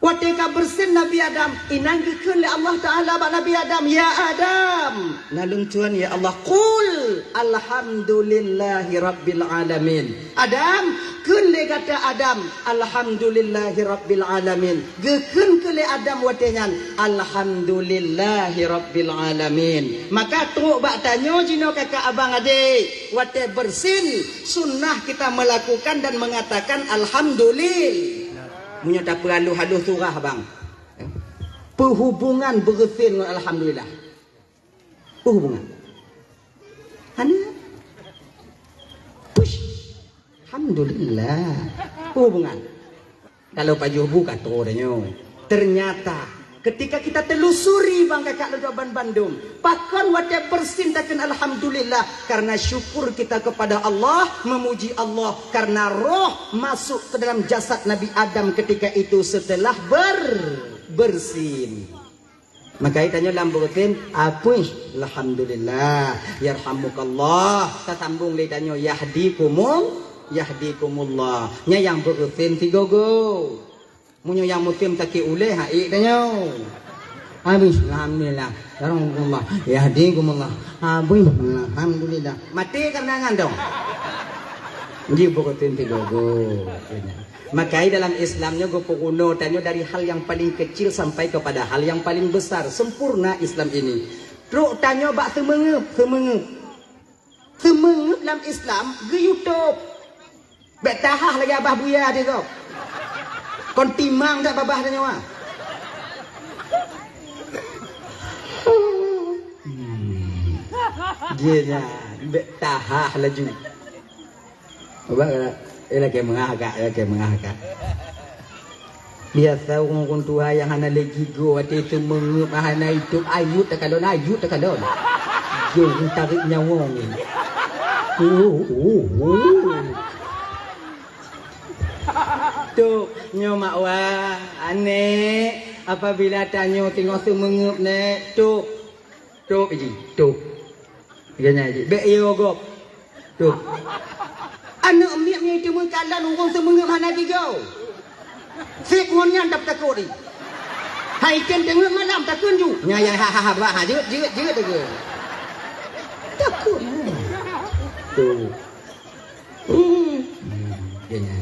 Watée ka bersin Nabi Adam, inan geukheun lé Allah Taala bak Nabi Adam, "Ya Adam, na lôn tuan ya Allah, qul alhamdulillahi rabbil alamin." Adam, kheun lé gata Adam, "Alhamdulillahi rabbil alamin." Geukheun keu lé Adam watée nyan, "Alhamdulillahi rabbil alamin." Maka trok bak tanyoe jinoe kakak abang adek, watée bersin, sunnah kita melakukan dan mengatakan alhamdulillah. Meunyoe tapeuhalôh-halôh surah bang, peue hubungan bersin ngon alhamdulillah? Peue hubungan? Hana. Push. Alhamdulillah. Peue hubungan? Kalau pajoh bu ka troh tanyoe. Ternyata ketika kita telusuri bang kakak lôn ban bandum, pakon watée bersin takheun alhamdulillah, karena syukur kita kepada Allah, memuji Allah karena roh masuk ke dalam jasad Nabi Adam ketika itu setelah ber bersin. Maka tanyoe lam bersin, apuih, alhamdulillah, yarhamukallah. Tasambong lé tanyoe, yahdikumul, yahdikumullah. Nyan nyang bersin sigogo. Meunyoe nyang musim sakét ulée, ha ék tanyoe. Habéh, alhamdulillah. Yarhamukumullah. Yahdikumullah. Habéh, alhamdulillah. Maté kareuna nyan dong. Ji bersin sigogo. Makanya dalam Islam nyoe geupeurunoe tanyoe dari hal yang paling kecil sampai kepada hal yang paling besar. Sempurna Islam ini. Trok tanyoe bak seumeungeup, seumeungeup. Seumeungeup lam Islam geuyue tôb. Bék tahah lagée abah buya teuh gob. Kon timang that babah tanyoe. Hmm. Dia nyan, bék tahah laju. Ubak kata, eh, lakée meungah kak, lakée meungah kak. Biasa ureuëng-ureuëng tuha nyang hana lé gigoe, watée teumeungeup hana itôb, ayut takalon, ayut takalon. Jong tarék nyawöng. Uh, uh, uh. Tôb, nyoe mak wa, aneuëk, apabila tanyoe teungoh teumeungeup, nèk, tôb. Tôb ji, tôb. Geuhnyan ji, bék yo gob. Tôb. Aneuëk miet nyang teumeukalon ureuëng seumeungeup hana gigoe. Seb ngon nyan dap takot ji. Hai tem teungeup malam takheun ju. Nya ya ha ha ha bah ha jeuet jeuet jeuet lagée. Takot. Tôb. Hmm. Geuhnyan.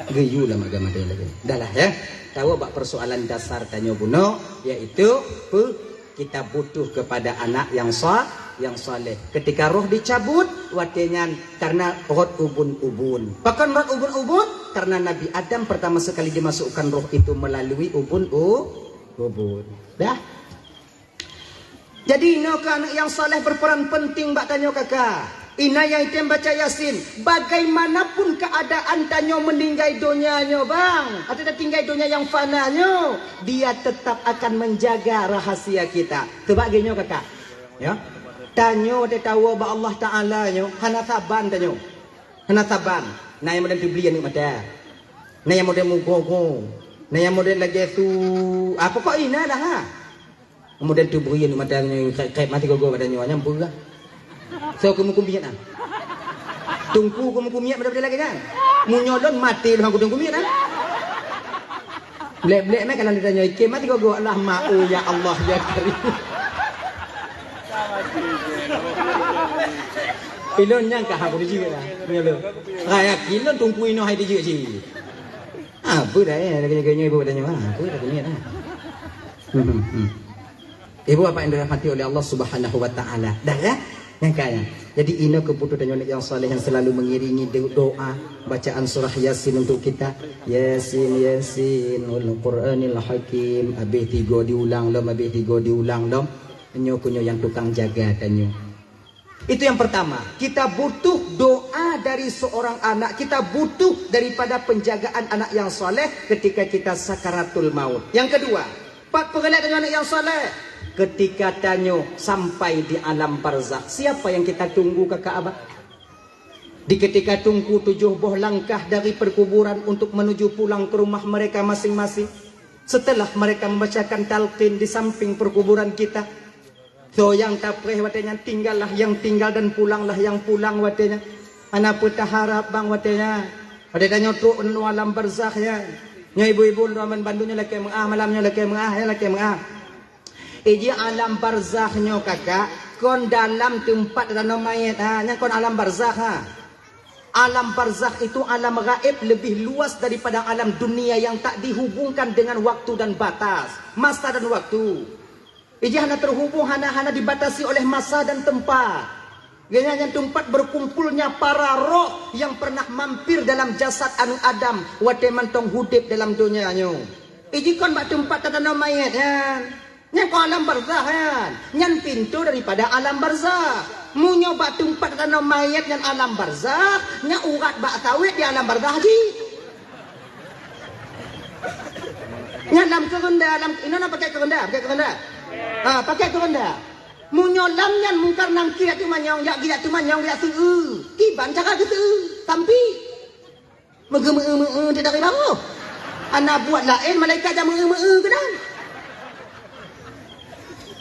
Geuyue lam agama lagée. Dah lah ya. Tawoe bak persoalan dasar tanyoe bunoe, yaitu pe kita butuh kepada anak yang sa-, yang saleh. Ketika roh dicabut, watée nyan karena rot ubun-ubun. Pakon rot ubun-ubun? Karena Nabi Adam pertama sekali dimasukkan roh itu melalui ubun u-, ubun. Dah? Jadi inoe keu aneuëk nyang saleh berperan penting bak tanyoe kaka. Inan nyang item baca Yasin, bagaimanapun keadaan tanyoe meninggai donya nyoe bang, atau tinggai donya nyang fana nyoe, dia tetap akan menjaga rahasia kita. Teuba geuh nyoe kaka. Ya. Tanyoe teuh tawoe bak Allah Taala nyoe, hana saban tanyoe. Hana saban. Na nyang model teubri aneuëk mata. Na nyang model mugogo. Na nyang model lagée su, apa kok ina dah ha? Kemudian tu beri ni mata ni krek-krek mati gogo pada nyawa nyang beurah. So kamu kumiet ah. Tungku kamu kumiet pada lagi kan? Munyolon mati dengan kudung kumiet ah. Blek-blek mai kalau ditanya iké mati gogo Allah mau ya Allah ya Karim. Ilon nyang ka aku dijik lah. Nyolon. Raya kilon tungku ino hai dijik ji. Apa dah ya lagi-lagi ibu pada nyawa. Apa dah kumiet ah. Hmm, hmm. Ibu bapak yang dirahmati oleh Allah Subhanahu wa taala. Dah ya? Nyang kaya. Jadi inoe keubutuhan tanyoe nyang saleh yang selalu mengiringi do-, doa bacaan surah Yasin untuk kita. Yasin, Yasin, wal Qur'anil Hakim. Habis tiga diulang lom, habis tiga diulang lom. Nyoe kunyoe yang tukang jaga tanyoe. Itu yang pertama, kita butuh doa dari seorang anak, kita butuh daripada penjagaan anak yang saleh ketika kita sakaratul maut. Yang kedua, pat peureulée dengan anak yang saleh? Ketika tanyoe sampai di alam barzakh, siapa yang kita tunggu kaka abah? Di ketika tungku tujuh boh langkah dari perkuburan untuk menuju pulang ke rumah mereka masing-masing, setelah mereka membacakan talqin di samping perkuburan kita, Soe nyang tapreh watée nyan, tinggallah yang tinggal dan pulanglah yang pulang watée nyan. Hana peue taharab bang watée nyan. Watée tanyoe trok u alam barzakh nyan. Nyoe ibu-ibu droe ban bandum nyoe lakée meu'ah, malam nyoe lakée meu'ah, ya lakée meu'ah. Iji alam barzakh nyoe kakak, kon dalam teumpat tatanom manyét ha, nyan kon alam barzakh ha. Alam barzakh itu alam gaib lebih luas daripada alam dunia yang tak dihubungkan dengan waktu dan batas, masa dan waktu. Iji hana terhubung, hana, hana dibatasi oleh masa dan tempat. Geuhnyan nyan teumpat berkumpulnya para roh yang pernah mampir dalam jasad aneuk Adam watée mantong udeb dalam donya nyoe. Iji kon bak teumpat tatanom manyét nyan. Nyan kon alam barzakh nyan. Nyan pintoe daripada alam barzakh. Meunyoe bak teumpat tatanom manyét nyan alam barzakh, nyan urat bak sawét di alam barzakh jih. Nyan lam keureunda, lam inoe na pakai keureunda, pakai keureunda. Ha, pakai keureunda. Meunyoe lam nyan Mungkar Nangkir jak teumanyong, jak geujak teumanyong, geujak seu-eu. Kiban cara geuseu-eu? Tampi. Meugeumeu-eu-meu-eu di dari laôt. Hana buet laén malaikat jak meu-eu-meu-eu keunan.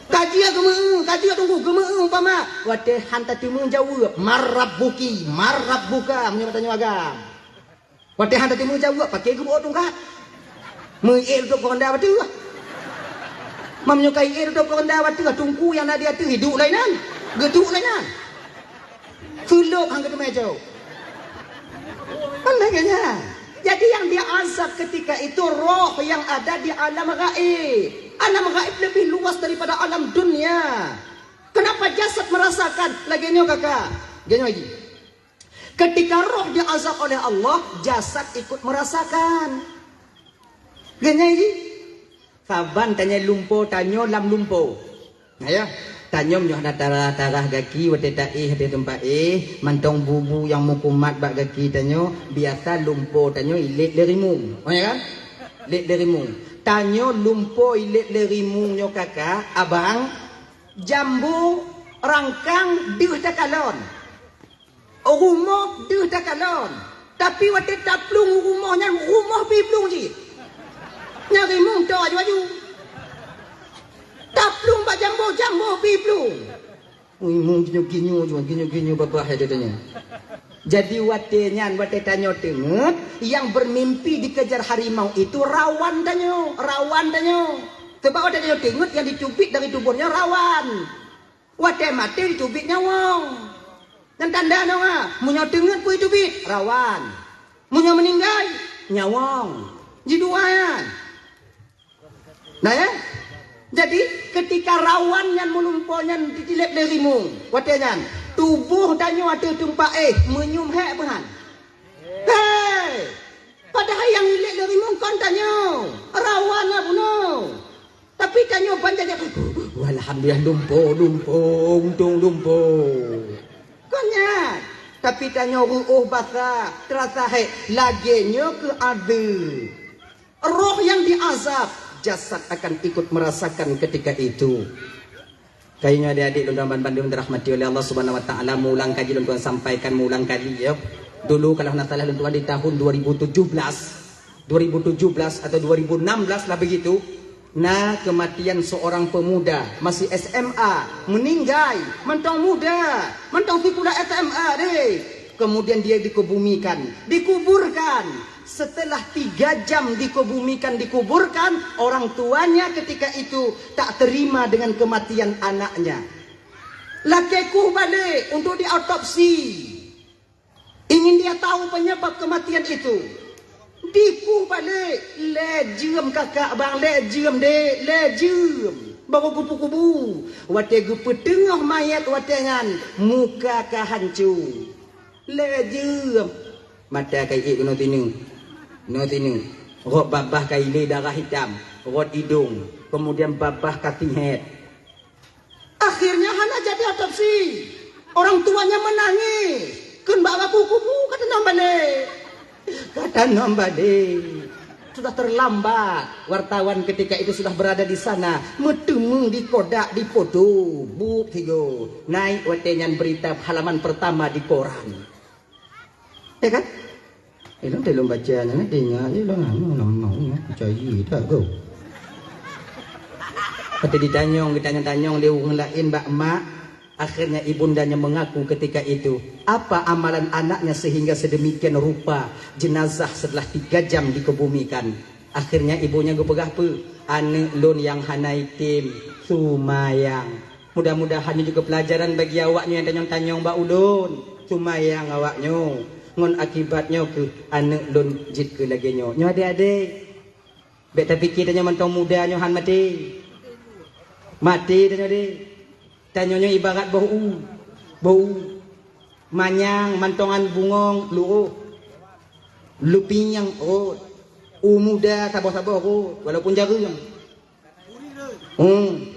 Ka jeuet geumeu-eu, ka jeuet teungku geumeu-eu umpama. Watée han tateumé jaweueb, "Man rabbuki, man rabbuka?" Meunyoe tanyoe agam. Watée han tateumé jaweueb, paké geuboh tungkat. Meuié tutup keureunda bateuh. Meunyoe ka ié tutup keureunda bateuh, teungku nyang na di ateueh iduek lainan. Geuduek lainan. Seulok han geuteumé jaweueb. Kan lagée nyan. Jadi yang diazab ketika itu roh yang ada di alam gaib. Alam gaib lebih luas daripada alam dunia. Kenapa jasad merasakan? Lagée nyoe kakak. Lagée nyoe lagi. Ketika roh diazab oleh Allah, jasad ikut merasakan. Geuhnyan jih, saban tanyoe lumpo, tanyoe lam lumpo. Nah, ya, tanyoe nyoe hana tarah-tarah gaki watée taéh di teumpat éh, mantong bu-bu nyang meukumat bak gaki tanyoe, biasa lumpo tanyoe ilét lé rimueng. Oh, ya kan? Lét lé rimueng. Tanyoe lumpo ilét lé rimueng nyoe kakak, abang, jambo, rangkang, deuh takalon. Rumoh deuh takalon, tapi watée taplueng u rumoh nyan, rumoh pih plueng cit. Nyan rimueng toe aju-aju. Taplueng bak jambo, jambo pih plueng. Rimueng ginyu-ginyu, ginyu-ginyu babah ya katanya. Jadi watée nyan, watée tanyoe teungeut, yang bermimpi dikejar harimau itu rawan tanyoe, rawan tanyoe. Sebab watée tanyoe teungeut, yang diteubiet dari tuboh nyoe rawan. Watée maté jiteubiet nyawöng. Nyan tanda nyoe, ha. Meunyoe teungeut peue jiteubiet, rawan. Meunyoe meuninggai, nyawöng. Jidua nyan. Nah, ya. Jadi, ketika rawan nyan meulumpo nyan jitileb lé rimueng, watée nyan, tuboh tanyoe ateueh teumpat éh, meunyum hék beuhan. Hei! Padahai nyang ilét lé rimueng kon tanyoe, rawan na bunoe. Tapi tanyoe ban jajan, "Alhamdulillah, lumpo, lumpo, untông lumpo." Kon nyan. Tapi tanyoe reuôh basah, teurasa hék, lagée nyoe keuh adeuh. Roh yang diazab, jasad akan ikut merasakan ketika itu. Kayunya adik-adik lôn tuan bandum dirahmati oleh Allah Subhanahu Wa Taala, meuulang kaji lôn tuan sampaikan, meuulang kaji, ya. Dulu kalau hana salah lôn tuan di tahun dua ribu tujuh belas, dua ribu tujuh belas atau dua ribu enam belas lah begitu, na kematian seorang pemuda masih S M A, meninggai, mantong muda, mantong sikula S M A deh. Kemudian dia dikebumikan, dikuburkan. Setelah tiga jam dikebumikan, dikuburkan, orang tuanya ketika itu tak terima dengan kematian anaknya. Lakée kueh balek untuk diotopsi. Ingin dia tahu penyebab kematian itu. Dikueh balek, lé jeuem kakak bang, lé jeuem dek, lé jeuem. Baru kubu-kubu. Watée geupeuteungoh mayét watée nyan, muka ka hanco. Lé jeuem. Mata ka iék keunoe sineuk. Keunoe sineuk. Rot babah ka ilé darah hitam. Rot idong. Kemudian babah ka singhet. Akhirnya hana jadi otopsi. Orang tuanya menangis. Kheun bak baku kubu, ka tanom balek. Ka tanom balek. Sudah terlambat. Wartawan ketika itu sudah berada di sana. Meuteumé di kodak, di foto. Buet sigoe. Naik watée nyan berita halaman pertama di koran. Ya kan? Eh, lôn teuh lôn baca nyan, eh, teuingat je lôn, anu, lôn mau, eh, percaya tak kau? Watèe jitanyong, geutanyong-tanyong lé ureueng laén bak mak, akhirnya ibunda nyan mengaku ketika itu, apa amalan anaknya sehingga sedemikian rupa jenazah setelah tiga jam dikebumikan. Akhirnya ibunya geupeugah peue? Aneuk lôn nyang hana item, seumayang. Mudah-mudahan nyoe juga pelajaran bagi awaknyoe nyang tanyong-tanyong bak ulôn. Seumayang awaknyoe. Ngon akibat nyoe keuh aneuk lôn jeuet keu lagèe nyoe. Nyoe adék-adék. Bèk tapike tanyoe mantong muda nyoe han maté. Maté tanyoe deh. Tanyoe nyoe ibarat boh u. Boh u. Manyang mantongan bungong luroh. Lupieng rot. U muda saboh-saboh rot, walaupun jareueng. Hmm.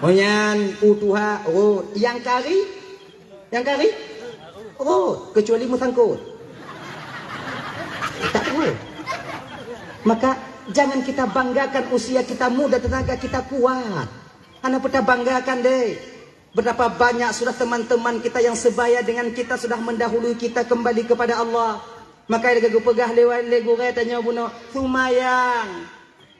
Oh nyan u tuha rot. Nyang kari? Nyang kari? Rot, kecuali meusangkot. Tak rot. Maka jangan kita banggakan usia kita muda, tenaga kita kuat. Hana peue tabanggakan deh. Betapa banyak sudah teman-teman kita yang sebaya dengan kita sudah mendahului kita kembali kepada Allah. Maka lagèe geupeugah lé, lé gurèe tanyoe bunoe, seumayang.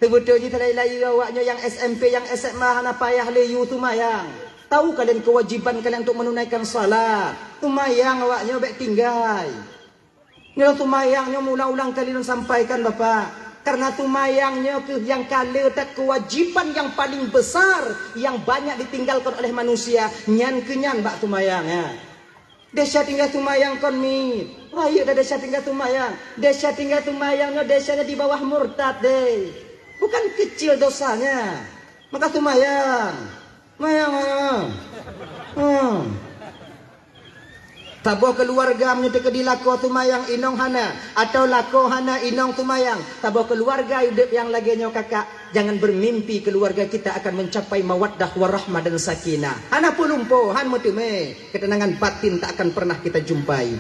Seubeutôi jih teulai-lai awaknyoe nyang S M P, nyang S M A hana payah lé yue seumayang. Tahu kalian kewajiban kalian untuk menunaikan salat. Seumayang awaknyoe bèk tinggai. Nyoe seumayang nyoe meuulang-ulang kali lôn sampaikan, Bapak. Karena seumayang nyoe keuh nyang ka le that kewajiban nyang paling besar yang banyak ditinggalkan oleh manusia. Nyan keuh nyan bak seumayang, ya. Desya tinggai seumayang kon miet. Rayeuk dah desya tinggai seumayang. Desya tinggai seumayang nyoe desyanya di bawah murtad deh. Bukan kecil dosanya. Maka seumayang. Seumayang, seumayang. Hmm. Saboh keuluwarga meunyoe teukeudi lakoe seumayang inong hana, atawa lakoe hana inong seumayang, saboh keuluwarga udép nyang lagèe nyoe kakak, jangan bermimpi keluarga kita akan mencapai mawaddah warahmah dan sakinah. Hana peue lumpoe, han meuteumé, ketenangan batin tak akan pernah kita jumpai.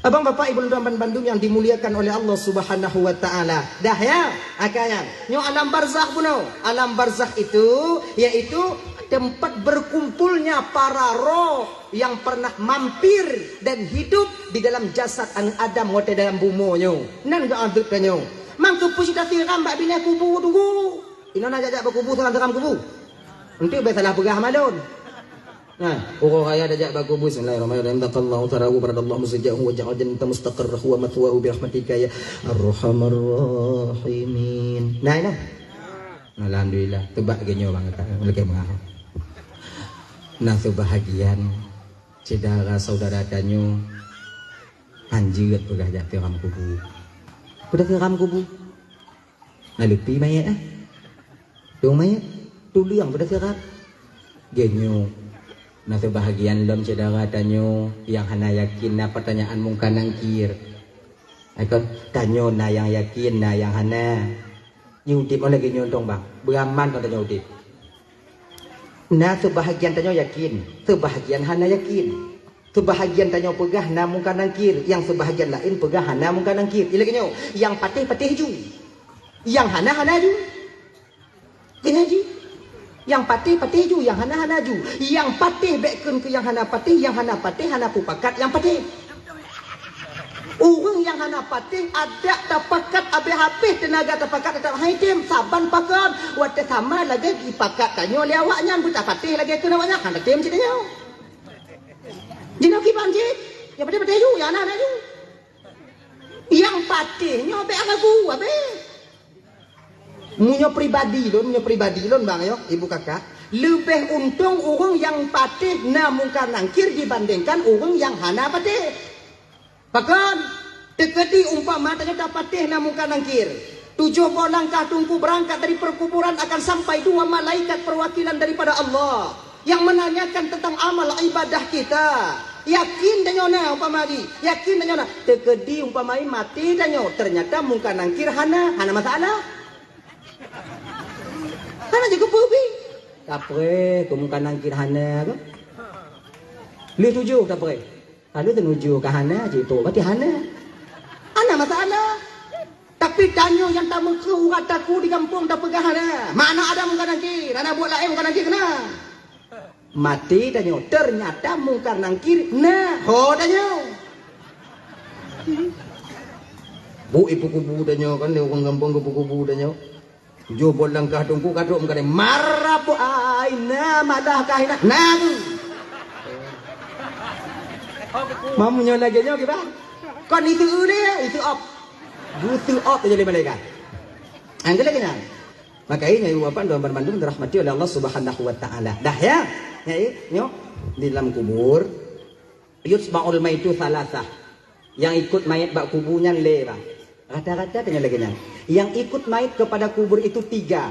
Abang, bapak, ibu, dan tuan bandum yang dimuliakan oleh Allah Subhanahu wa Ta'ala. Dah ya, akan nyoe alam barzakh bunoe. Alam barzakh itu yaitu tempat berkumpulnya para roh yang pernah mampir dan hidup di dalam jasad aneuk Adam watèe dalam bumoe nyoe. Nan geuadeueb tanyoe. Mangkeupeue cit tasiram bak binéh kubu tunggu. Inoe na jak-jak bak kubu, siram-siram kubu. Enteuk bèk salah peugah malôn. Nah, uroe raya tajak bak kubu. Bismillahirrahmanirrahim. Takallahu tarahu baradallahu musjahu wa ja'al jannata mustaqarrahu wa mathwahu bi rahmatika ya arhamar rahimin. Nah, nah. Alhamdulillah, teubak geuh nyoe bang kata. Lagèe meuah. Nah, seubahagian syedara saudara tanyoe hanjeuet peugah jak siram kubu. Peugah siram kubu. Naleupi manyét, eh. Dong manyét, tuleueng peudeh sirat. Geunyoe, na seubahagian lom syedara tanyoe nyang hana yakin na peutanyaan Mungkar Nangkir. Ai kon, tanyoe na nyang yakin, na nyang hana. Nyoe udép meunan geunyoe dong bang, beuraman kon tanyoe udép. Na seubahagian tanyoe yakin, seubahagian hana yakin. Seubahagian tanyoe peugah na Mungkar Nangkir, nyang seubahagian laén peugah hana Mungkar Nangkir. Ilée nyoe, nyang patéh, patéh ju. Nyang hana, hana ju. Keunan jih. Nyang patéh, patéh ju, nyang hana, hana ju. Nyang patéh bék kheun keu nyang hana patéh, nyang hana patéh, hana peupakat nyang patéh. Ureuëng nyang hana patéh, adak tapakat habéh-habéh teunaga tapakat teutap han tem, saban pakon, watée sama lagée jipakat tanyoe lé awaknyan, beutapatéh lagée kheun awaknyan, hana tem cit tanyoe. Jinoe kiban cit, nyang patéh-patéh ju, nyang hana, hana ju. Nyang patéh nyoe bék ragu, habéh. Meunyoe pribadi lôn, meunyoe pribadi lôn bang yo, ibu kakak, leubeh untông ureuëng nyang patéh na Mungkar Nangkir dibandingkan ureuëng nyang hana patéh. Pakon? Teukeudi umpama tanyoe tapatéh na Mungkar Nangkir, tujoh boh langkah Teungku beurangkat dari peukuburan akan sampai dua malaikat peuwakilan daripada Allah. Yang menanyakan tentang amal ibadah kita. Yakin tanyoe na umpama jih, yakin tanyoe na. Teukeudi umpama jih maté tanyoe, ternyata Mungkar Nangkir hana, hana masalah. Hana jikeupeue pih. Kapreh, keu Mungkar Nangkir hana keuh. Lheueh tujoh kapreh. Lalu teunuju ka hana, jituek berarti hana. Hana masalah. Tapi tanyoe nyang tameukreueh urat taku di gampông tapeugah hana. Mana ada Mungkar Nangkir, hana buet laén Mungkar Nangkir keunan. Maté tanyoe, ternyata Mungkar Nangkir na. Ho tanyoe. Bu ipeukubu tanyoe kan, lé ureuëng gampông geupeukubu tanyoe. Jôh buet langkah teungku ka trok meukatai, "Marab aina malah kahina." Nah, tu. Mamu nyoe lagèe nyoe kiban. Kon itu uleh, itu op. Butu op jadi malaikat. Angkat lagi nyan. Maka ini ibu bapak dan bandum dirahmati oleh Allah Subhanahu wa taala. Dah ya. Ya, nyoe di dalam kubur. Yutba'ul maitu salasah. Yang ikut mayat bak kubu nyan lé, bah. Rata-rata tanya lagèe nyan. Yang ikut mayat kepada kubur itu tiga.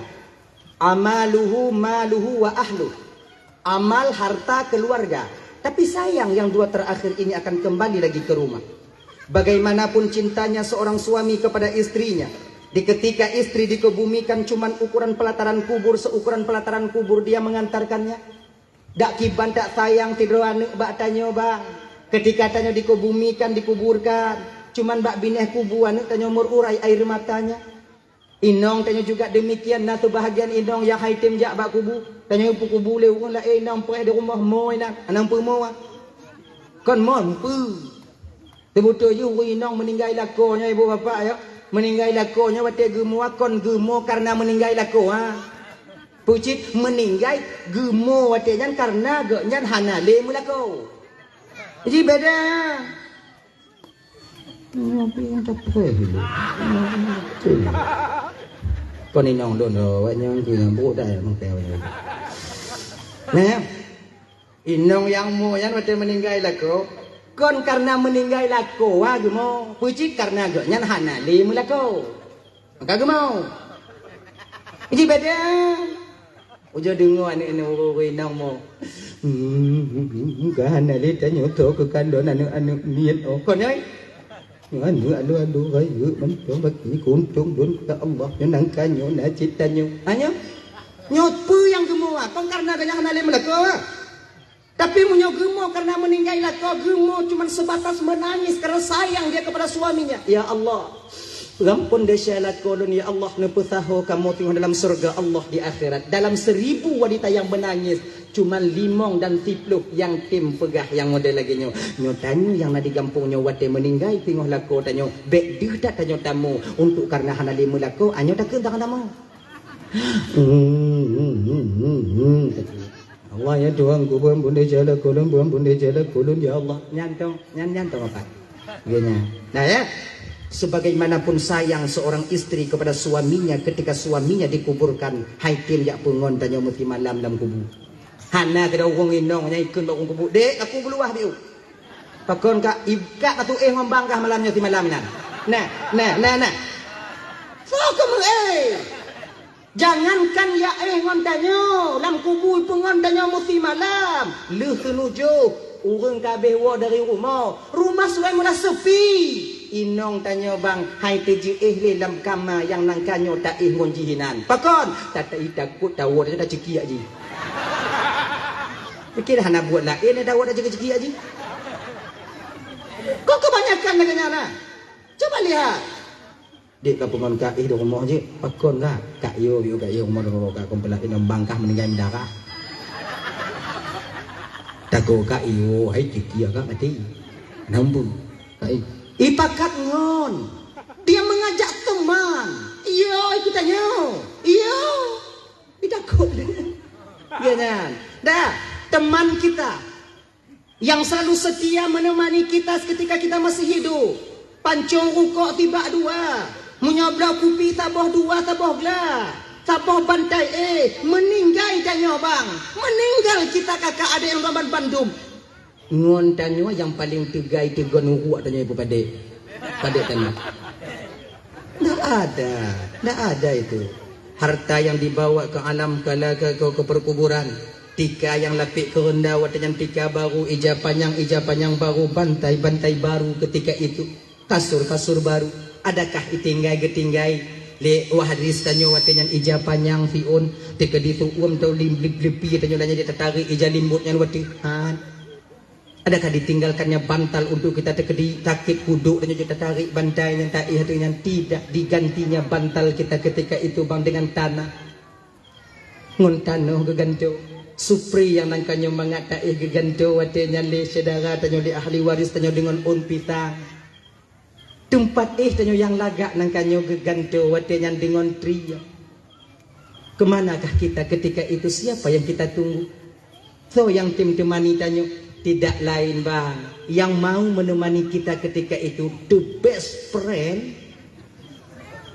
Amaluhu, maluhu, wa ahluh. Amal, harta, keluarga. Tapi sayang yang dua terakhir ini akan kembali lagi ke rumah. Bagaimanapun cintanya seorang suami kepada istrinya, di ketika istri dikebumikan cuman ukuran pelataran kubur, seukuran pelataran kubur dia mengantarkannya. Dak kiban tak sayang sidroe aneuk bak tanyoe, bang. Ketika tanyoe dikebumikan, dikuburkan, cuman bak binéh kubu aneuk tanyoe meururai air matanya. Inong tanyoe juga demikian, na seubahagian inong nyang hai tem jak bak kubu. Tanyoe peukubu lé ureueng laén, inong preh di rumoh, mo inan, anang peumo, ah. Kon mo, peue. Teubeutôi jih ureueng inong meuninggai lakoe nyoe, ibu bapak, ya. Meuninggai lakoe nyoe watèe geumo, kon geumo kareuna meuninggai lakoe, ha. Peue cit meuninggai geumo watèe nyan kareuna gobnyan hana lé meulakoe. Jadi beda. Nyoe pih nyang teupeu dulu. Kon inong lôn, awak nyan keu nyang brok dah, ya, mungkin awak nyan. Nah, ya. Inong nyang mo nyan watèe meuninggai lakoe, kon kareuna meuninggai lakoe wa geumo, peue cit kareuna gobnyan hana lé meulakoe. Maka geumo. Ji beda. Ujoe deungoe aneuk-aneuk ureueng inong mo. Hmm, ka hana lé tanyoe tho keu kalon aneuk-aneuk miet oh. Kon nyoe? Nyoe aneuk alu-alu rayeuk mantong baki kuntong lôn, ya Allah, nyoe nangka nyoe na cit tanyoe. Ha nyoe? Nyoe peue nyang geumo, ah? Kon kareuna gobnyan hana lé meulakoe, ah? Tapi meunyoe geumo kareuna meuninggai lakoe, geumo cuman sebatas menangis karena sayang dia kepada suaminya. Ya Allah, gampông desya lakoe lôn, ya Allah, neupeusaho kamoe teungoh dalam syeuruga Allah di akhirat. Dalam seribu wanita yang menangis, cuman limong dan siploh nyang tem peugah nyang model lagèe nyoe. Nyoe tanyoe nyang na di gampông nyoe watèe meuninggai teungoh lakoe tanyoe, bèk deuh that tanyoe tamu untuk kareuna hana lé meulakoe, anyoe takheun tangan tamu. Hmm, hmm, hmm, hmm, hmm. Allah ya Tuhanku, beuampôn desya lakoe lôn, beuampôn desya lakoe lôn, ya Allah. Nyan tong, nyan, nyan tong apa? Geuh nyan. Nah, ya. Sebagaimanapun sayang seorang istri kepada suaminya ketika suaminya dikuburkan, hai tem jak peue ngon tanyoe meusimalam lam kubu. Hana keudroe ureueng inong nyang ikheun bak ureueng kubu, "Dek, aku beuluwah biu." Pakon ka, ib-, ka tatuéh ngon bangkah malam nyoe simalam nyan. Nah, nah, nah, nah. Soe keu meuéh? Jangankan ya éh ngon tanyoe, lam kubu peue ngon tanyoe meusimalam. Lheueh seunujoh, ureueng ka abéh woe dari rumoh. Rumoh surai meulah seupi. Inong tanyoe bang, hai teujeuéh lé lam kama nyang nangka nyoe taéh ngon jih inan. Pakon? Tatai takot tawoe tanyoe taceukiak jih. Pikir hana buet laén, eh, tawoe taceukiak jih. Kok kebanyakan lagèe nyan, nah? Coba lihat. Dek ka peungon ka éh di rumoh jih, pakon ka? Ka yo, yo ka yo rumoh di rumoh ka, kon peulah inong bangkah meuninggai meudarah. Takot ka yo, hai tiki ka mati. Nambu. Ka éh. Ipakat ngon. Dia mengajak teman. Iyo, ikut tanya. Iyo. Itakot. Ya kan? Dah, teman kita yang selalu setia menemani kita ketika kita masih hidup. Pancong rukok tibak dua. Meunyoe bloe kupi saboh dua, saboh gla. Saboh bantai éh, meuninggai tanyoe bang. Meuninggai kita kakak adék nyang ban bandum. Ngon tanyoe nyang paleng teugai teugon uruek tanyoe ibu padék. Padék tanyoe. Ndak ada, ndak ada itu. Harta yang dibawa ke alam kala ke, ke, ke perkuburan. Tika nyang lapék keureunda watée nyan tika baru, ija panyang, ija panyang baru, bantai, bantai baru ketika itu, kasur, kasur baru. Adakah itinggai geutinggai lé wahdris tanyoe watée nyan ija panyang siôn, teukeudi siuem tau lim-, lip-, lipi tanyoe lanyée tatarék ija limbot nyan watée han? Adakah ditinggalkannya bantal untuk kita teukeudi sakét kudok tanyoe jeuet tatarék bantai nyan taéh ateueh nyan? Tidak, digantinya bantal kita ketika itu bang dengan tanah. Ngon tanoh geugantoe. Supri nyang nan ka nyoe mangat taéh geugantoe watée nyan lé syedara tanyoe, lé ahli waris tanyoe deungon ôn pisang. Teumpat éh tanyoe nyang lagak nan ka nyoe geugantoe watée nyan deungon trie. Kemanakah kita ketika itu? Siapa yang kita tunggu? Soe nyang tem teumani tanyoe? Tidak lain, bang, yang mau menemani kita ketika itu, the best friend,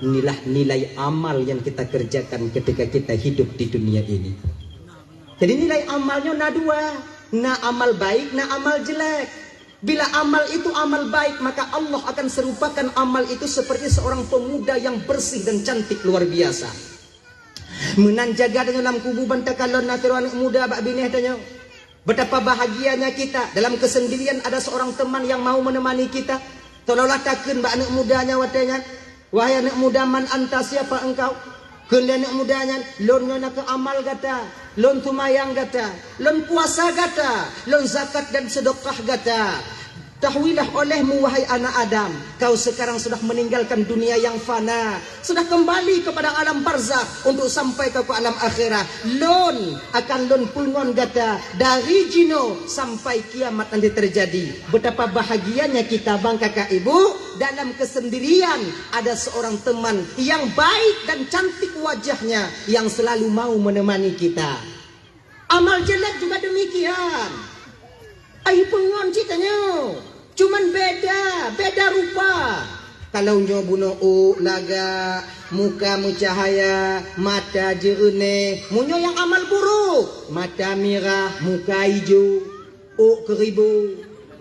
inilah nilai amal yang kita kerjakan ketika kita hidup di dunia ini. Jadi, nilai amal nyoe na dua, na amal baik, na amal jelek. Bila amal itu amal baik, maka Allah akan serupakan amal itu seperti seorang pemuda yang bersih dan cantik luar biasa. Meunan jaga tanyoe lam kubu ban takalon na sidroe aneuk muda bak binéh tanyoe. Betapa bahagianya kita, dalam kesendirian ada seorang teman yang mau menemani kita. Seolah-olah takheun bak aneuk muda nyan watée nyan, "Wahai aneuk muda, man anta, siapa engkau?" Kheun lé aneuk muda nyan, "Lôn nyoe nakeuh amal gata, lôn seumayang gata, lôn puasa gata, lôn zakat dan sedekah gata." Ketahuilah olehmu, wahai anak Adam, kau sekarang sudah meninggalkan dunia yang fana, sudah kembali kepada alam barzakh untuk sampai kau ke alam akhirat. Lôn akan lôn peungon gata dari jinoe sampai kiamat nanti terjadi. Betapa bahagianya kita, bang, kakak, ibu, dalam kesendirian ada seorang teman yang baik dan cantik wajahnya yang selalu mau menemani kita. Amal jelek juga demikian. Ai peungon cit tanyoe. Cuman beda, beda rupa. Kalau nyoe bunoe ôk lagak, muka meucahaya, mata jeureunéh. Meunyoe nyang amal buruk, mata mirah, muka ijo, ôk keuribu,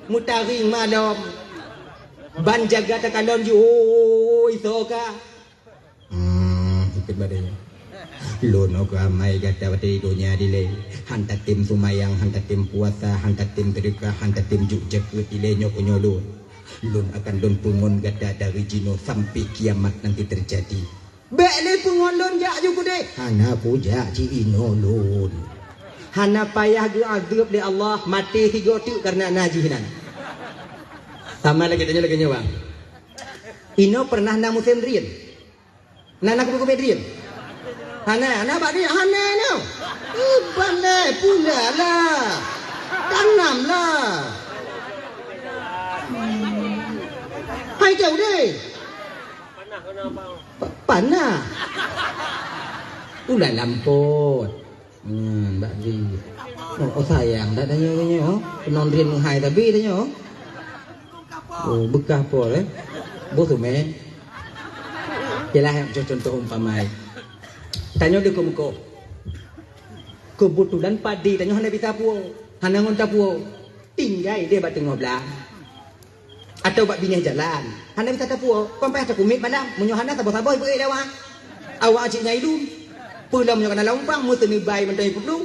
meutaring malom. Ban jaga takalon jih, "Oi, soe kah?" Hmm, ikot badée nyoe. Lôn nyoe keu amai gata watée di donya dilée. Han tatem seumayang, han tatem puasa, han tatem seudeukah, han tatem jok jakeuet dilée nyoe keu nyoe lôn. Lôn akan lôn peungon gata dari jinoe sampai kiamat nanti terjadi. Bék lé peungon lôn jak ju keudeh. Hana kujak ci inoe lôn. Hana payah geuazeueb lé Allah, maté sigoe teuk kareuna na jih nan. Sama lagée tanyoe lagée nyoe, bang. Inoe pernah na musém drien? Na, na keubiet-keubiet drien? Hana, na bak drien? Hana nyoe. Iban lé, pula lah. Tanam lah. Hai jauh deh. Pa-, panah. Ulai lampot. Hmm, bak di. Oh, oh, sayang dak tanyoe, tanyoe, oh. Keunong drien meuhai tapi tanyoe, oh. Oh, beukah pol, eh. Boh tu, meh. Yalah, co-, contoh umpama. Tanyoe di muko. Keubeutulan padé tanyoe hana bisa puwoe. Hana ngon tapuwoe. Tinggai deh bak teungoh blang. Atawa bak binéh jalan. Hana bisa tapuwoe, kon payah takumiet malam. Meunyoe hana saboh-saboh ibu lé awak. Awak cit nyang ilum. Peulom nyoe kana lam umpang, meuteuneubai mantong ipeuplong.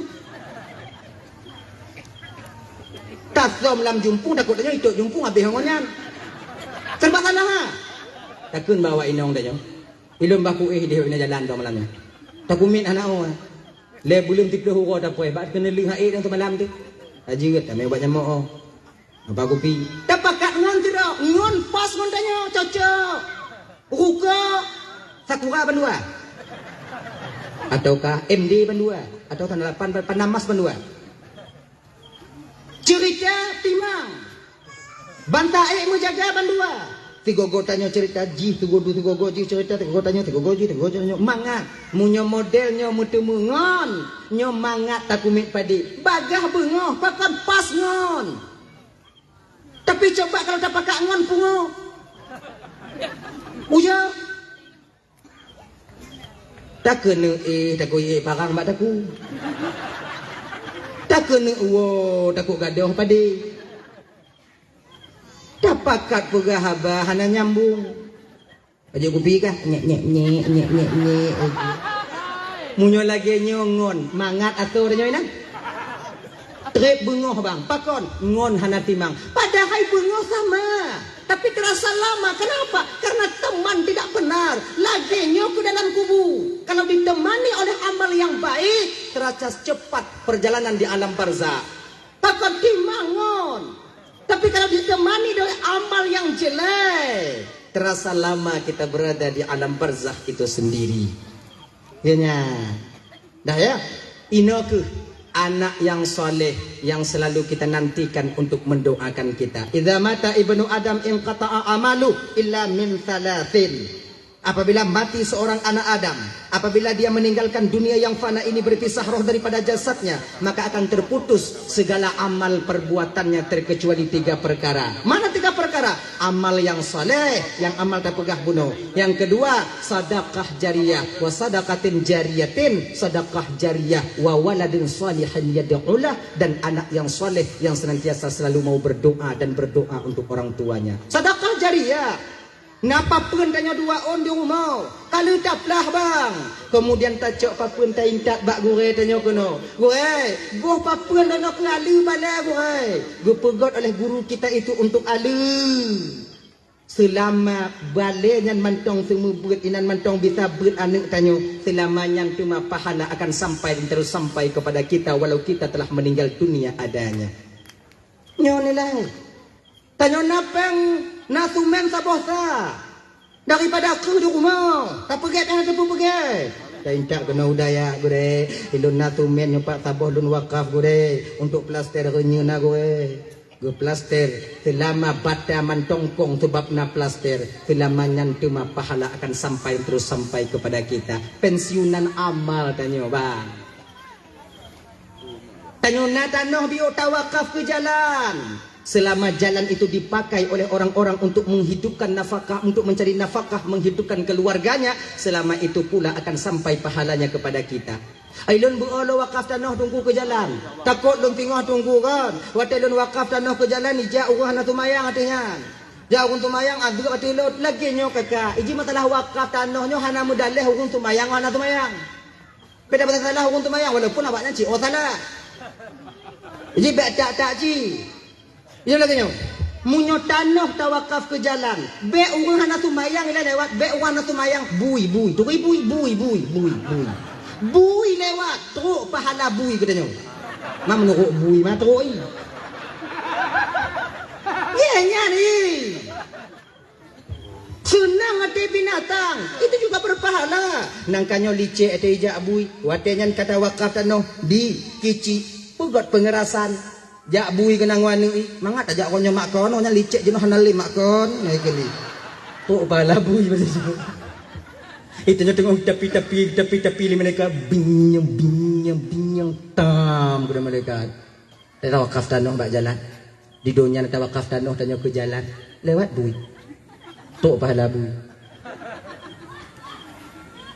Tasöm lam jumpung, takot tanyoe itot jumpung habéh ngon nyan. Serba salah, ha? Takheun bak awak inong tanyoe. Ilom bah kuéh deh bak binéh jalan dong malam nyoe. Takumiet hana oh. Lé buleuen siplôh uroe tapuwoe, bak keuneulheueh hai nyang seumalam tu. Tajeuet tamé bak nyamoe oh. Apa kupi? Tapakat ngon sidroe, ngon pas ngon tanyoe, cocok. Rukok, Sakura bandua. Ataukah M D bandua. Atau tanda lapan, Panamas bandua. Cerita timang. Banta ék meujaga bandua. Tigo-go tanyoe cerita jih, tigo-go, tigo-go jih cerita, tigo-go tanyoe, tigo-go jih, tigo-go tanyoe. Mangat. Meunyoe model nyoe meuteumé ngon, nyoe mangat takumiet padé. Bagah beungoh, pakon pas ngon. Tapi coba kalau tapakat ngon pungo. Uya. Takeuneuk éh, takot éh parang bak takue. Takeuneuk uwoe, takot gadoh padé. Tapakat peugah haba hana nyambong. Pajoh kupi kah? Nyek, nyek, nyek, nyek, nyek, nyek. Meunyoe lagée nyoe ngon, mangat asoe tanyoe inan. Treb beungoh bang, pakon? Ngon hana timang. Padahai beungoh sama, tapi terasa lama. Kenapa? Karena teman tidak benar. Lagée nyoe keu dalam kubu. Kalau ditemani oleh amal yang baik, terasa cepat perjalanan di alam barzakh. Pakon timang ngon. Tapi kalau ditemani oleh amal yang jelek, terasa lama kita berada di alam barzakh itu sendiri. Ya nya. Dah ya. Inoe keuh anak yang saleh yang selalu kita nantikan untuk mendoakan kita. Idza mata ibnu Adam inqata'a amalu illa min thalathin. Apabila mati seorang anak Adam, apabila dia meninggalkan dunia yang fana ini, berpisah roh daripada jasadnya, maka akan terputus segala amal perbuatannya terkecuali tiga perkara. Mana tiga perkara? Amal yang saleh, yang amal tapeugah bunoe. Yang kedua, sadaqah jariyah. Wa sadaqatin jariyatin, sadaqah jariyah. Wa waladin salihin yad'ulah, dan anak yang saleh yang senantiasa selalu mau berdoa dan berdoa untuk orang tuanya. Sadaqah jariyah. Na papeuen tanyoe dua ôn di rumoh, ka lheueh taplah bang. Kemudian tacok papeuen taintat bak gurée tanyoe keunoe. Gurée, boh papeuen droeneuh keu aleue balée gurée. Geupeugot oleh guru kita itu untuk aleue. Seulama balée nyan mantong seumeubeuet, inan mantong bisa beuet aneuëk tanyoe, seulama nyan teuma pahala akan sampai dan terus sampai kepada kita walau kita telah meninggal dunia adanya. Nyoe nilai. Tanyoe na péng, na sumen saboh sa. Daripada keuh di rumoh, tapeugét nyang teupeupeugét. Taintat keunoe u dayah gurée, ilôn na sumen nyoe pat saboh lôn wakaf gurée, untuk plaster reunyeun na gurée. Geuplaster, seulama bata mantong kong sabab na plaster, seulama nyan teuma pahala akan sampai terus sampai kepada kita. Pensiunan amal tanyoe, bang. Tanyoe na tanoh biôh tawakaf keu jalan. Selama jalan itu dipakai oleh orang-orang untuk menghidupkan nafkah, untuk mencari nafkah, menghidupkan keluarganya, selama itu pula akan sampai pahalanya kepada kita. Ai lôn beuo lôn wakaf tanoh Teungku keu jalan. Takot lôn singoh Teungku kan. Watée lôn wakaf tanoh keu jalan, ijak ureuëng hana seumayang ateueh nyan. Jak ureuëng seumayang, adeuek ateueh lôn, lagée nyoe kaka. Iji masalah wakaf tanoh nyoe hana meudaleh ureuëng seumayang hana seumayang. Beda pasal salah ureuëng seumayang walaupun awaknyan cit oh salah. Jadi bèk tak-tak cit. Nyoe lagée nyoe. Meunyoe tanoh tawakaf keu jalan, bèk ureuëng hana seumayang ilée lewat, bèk ureuëng hana seumayang, bui, bui, turi bui, bui, bui, bui, bui. Bui lewat, trok pahala bui geutanyoe. Ma meunurot bui ma trok i. Nyan nyan i. Seunang até binatang, itu juga berpahala. Nang ka nyoe licek até ijak bui, watée nyan ka tawakaf tanoh di Kicik, peugot peungerasan. Jak bui keunan ngon aneuk i, mangat tajak kon nyoe mak kon, nyan licek jinoe hana lé mak kon, na ikeu lé. Trok pahala bui bak situ. Itu nyoe teungoh tapi-tapi, tapi-tapi lé malaikat, binyong, binyong, binyong, tam keunan malaikat. Tawakaf tanoh bak jalan. Di donya tawakaf tanoh tanyoe keu jalan. Lewat bui. Trok pahala bui.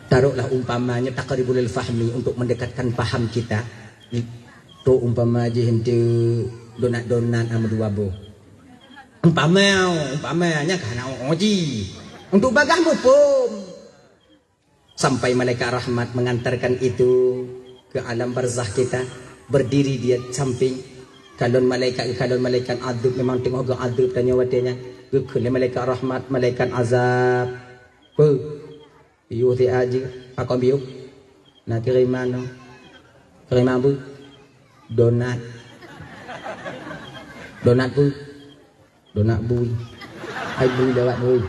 Taruhlah umpamanya taqribul fahmi untuk mendekatkan paham kita. Trok umpama jih enteuk donat-donat ama dua boh. Umpama, umpama nya ka hana uji. Untuk bagah muphom. Sampai malaikat rahmat mengantarkan itu ke alam barzakh kita, berdiri di samping. Kalon malaikat, kalon malaikat adab memang teungoh geuadab tanyoe watée nyan. Geukheun lé malaikat rahmat, malaikat azab. Peu? Piôh siat jih, pakon piôh? Na kiriman nyoe. Kiriman peu? Donat. Donat peu? Donat bui. Hai bui lewat bui.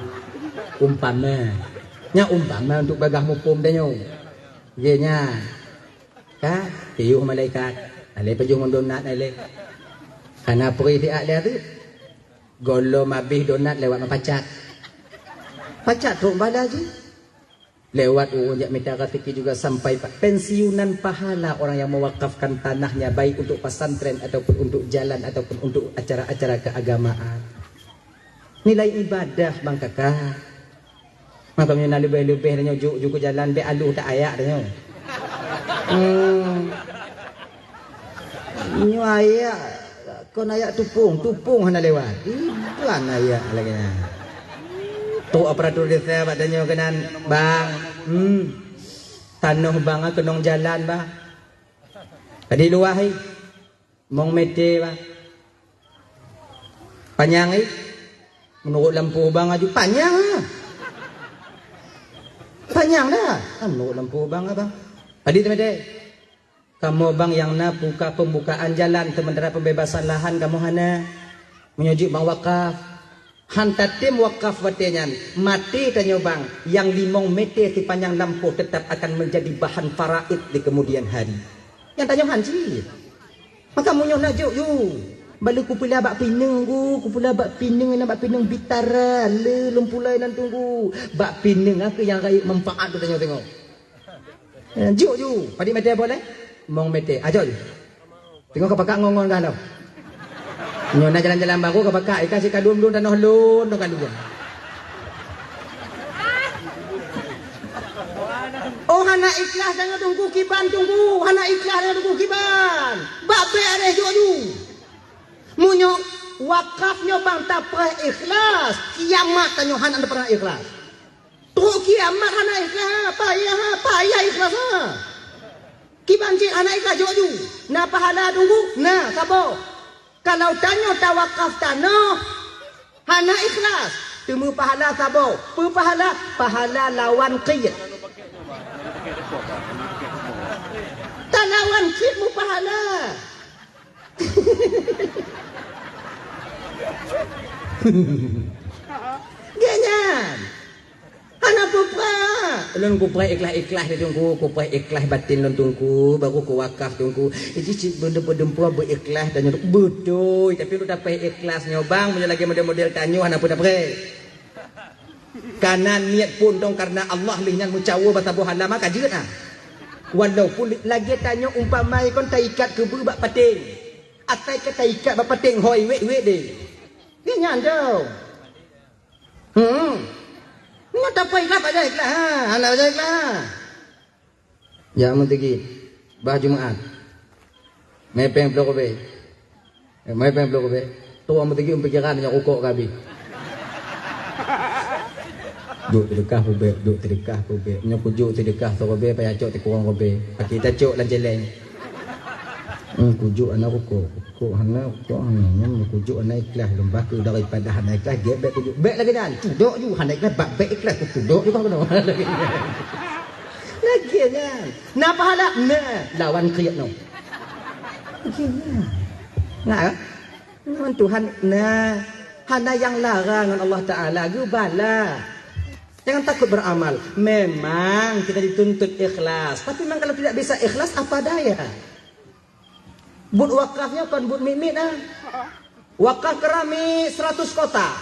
Umpama. Nya umpama untuk bagah muphom tanyoe. Ye nya. Ka, piôh malaikat. Alai pajoh ngon donat alai. Kana peurih siat lé tu. Gohlom abéh donat lewat meupacat. Pacat trok bala jih. Lewat ureuëng jak mita raseuki juga sampai pa-, pensiunan pahala orang yang mewakafkan tanahnya baik untuk pesantren ataupun untuk jalan ataupun untuk acara-acara keagamaan. Nilai ibadah bang kakak. Maka meunyoe na leubeh-leubeh tanyoe juk-juk keu jalan bèk alu tak ayak tanyoe. Hmm. Nyoe ayak kon ayak tupung, tupung hana lewat. Iban ayak lagée nyan. Trok aparatur desa bak tanyoe keunan, bang. Hmm. Tanoh bang keunong jalan bah. Tadi luwah i. Mong mete bah. Panyang i. Meunurot lampu bang aju panyang. Panyang dah. Meunurot lampu bang abang. Tadi temete. Kamoe bang nyang na buka pembukaan jalan sementara pembebasan lahan kamoe hana. Meunyoe jeuet bang wakaf, han tatem wakaf watée nyan, maté tanyoe bang, nyang limong mete sipanyang lampôh tetap akan menjadi bahan faraid di kemudian hari. Nyang tanyoe han cit. Maka meunyoe na jok yu, Bak lé kupula bak pineung ku, kupula bak pineung, na bak pineung bitara, le lôn pulai nan teungku. Bak pineung aku nyang rayeuk manfaat tu tanyoe tengok. Eh, juk ju, padit meter boleh? Mong meter. Ajok ju. Tengok ka pakak ngon-ngon gah lom. Nyoe na jalan-jalan baru ka pakak, ikan si kadum-dum tanoh lôn, tanoh kadum. Oh, hana ikhlas tanyoe teungku kiban teungku, hana ikhlas tanyoe teungku kiban. Bak bèk deh juk ju. Meunyoe wakaf nyoe bang tapreh ikhlas, kiamat tanyoe hana pernah ikhlas. Trok kiamat hana ikhlas, payah, payah ikhlas ha. Kiban cit hana ikhlas jok ju. Na pahala teungku? Na, saboh. Kalau tanyoe tawakaf tanoh hana ikhlas, teumé pahala saboh. Peue pahala? Pahala lawan qit. Talawan cit meupahala. Gét nyan. Hana peue-peue. Lôn kupreh ikhlas-ikhlas di teungku, kupreh ikhlas batin lôn teungku, baru kuwakaf teungku. Iji cit beudeup-beudeup beuikhlas dan nyoe beutôi, tapi lôn tapreh ikhlas nyoe bang, meunyoe lagèe model-model tanyoe hana peue tapreh. Kana niet pun dong karena Allah lheueh nyan meucawo bak saboh alam ka jeuet ah. Walaupun lagèe tanyoe umpama kon taikat keubeue bak pateng. Asai ka taikat bak pateng hôi wék-wék deh. Nyan dong. Hmm. Nyoe tapai lah payah ikhlas ha. Hana payah ikhlas ha. Jak meuteugét bah Jumaat. Mè péng ploh ribèe. Eh, mè péng ploh ribèe. Tuwoe meuteugét pikiran nyang rukok ka abéh. Jok seudeukah peubèk, jok seudeukah peubèk. Nyoe kujok seudeukah siribèe payah cok sikurong ribèe. Akhé tacok lam cèlèng. Hmm, kujok hana rukok. Rukok hana, rukok hana. Nyoe kujok hana ikhlas. Lom bah keu daripada hana ikhlas, gèt bèk kujok. Bèk lagèe nyan. Cudok ju hana ikhlas, bak bèk ikhlas. Kujok ju bah keunoe. Lagèe nyan. Na pahala? Na, lawan kriet nyoe. Nah, ngon Tuhan, nah, hana nyang larang ngon Allah Taala, geubala. Jangan takut beramal. Memang kita dituntut ikhlas, tapi memang kalau tidak bisa ikhlas, apa daya? Buet wakaf nyoe kon buet miet-miet ah. Wakaf keramik seratus kotak.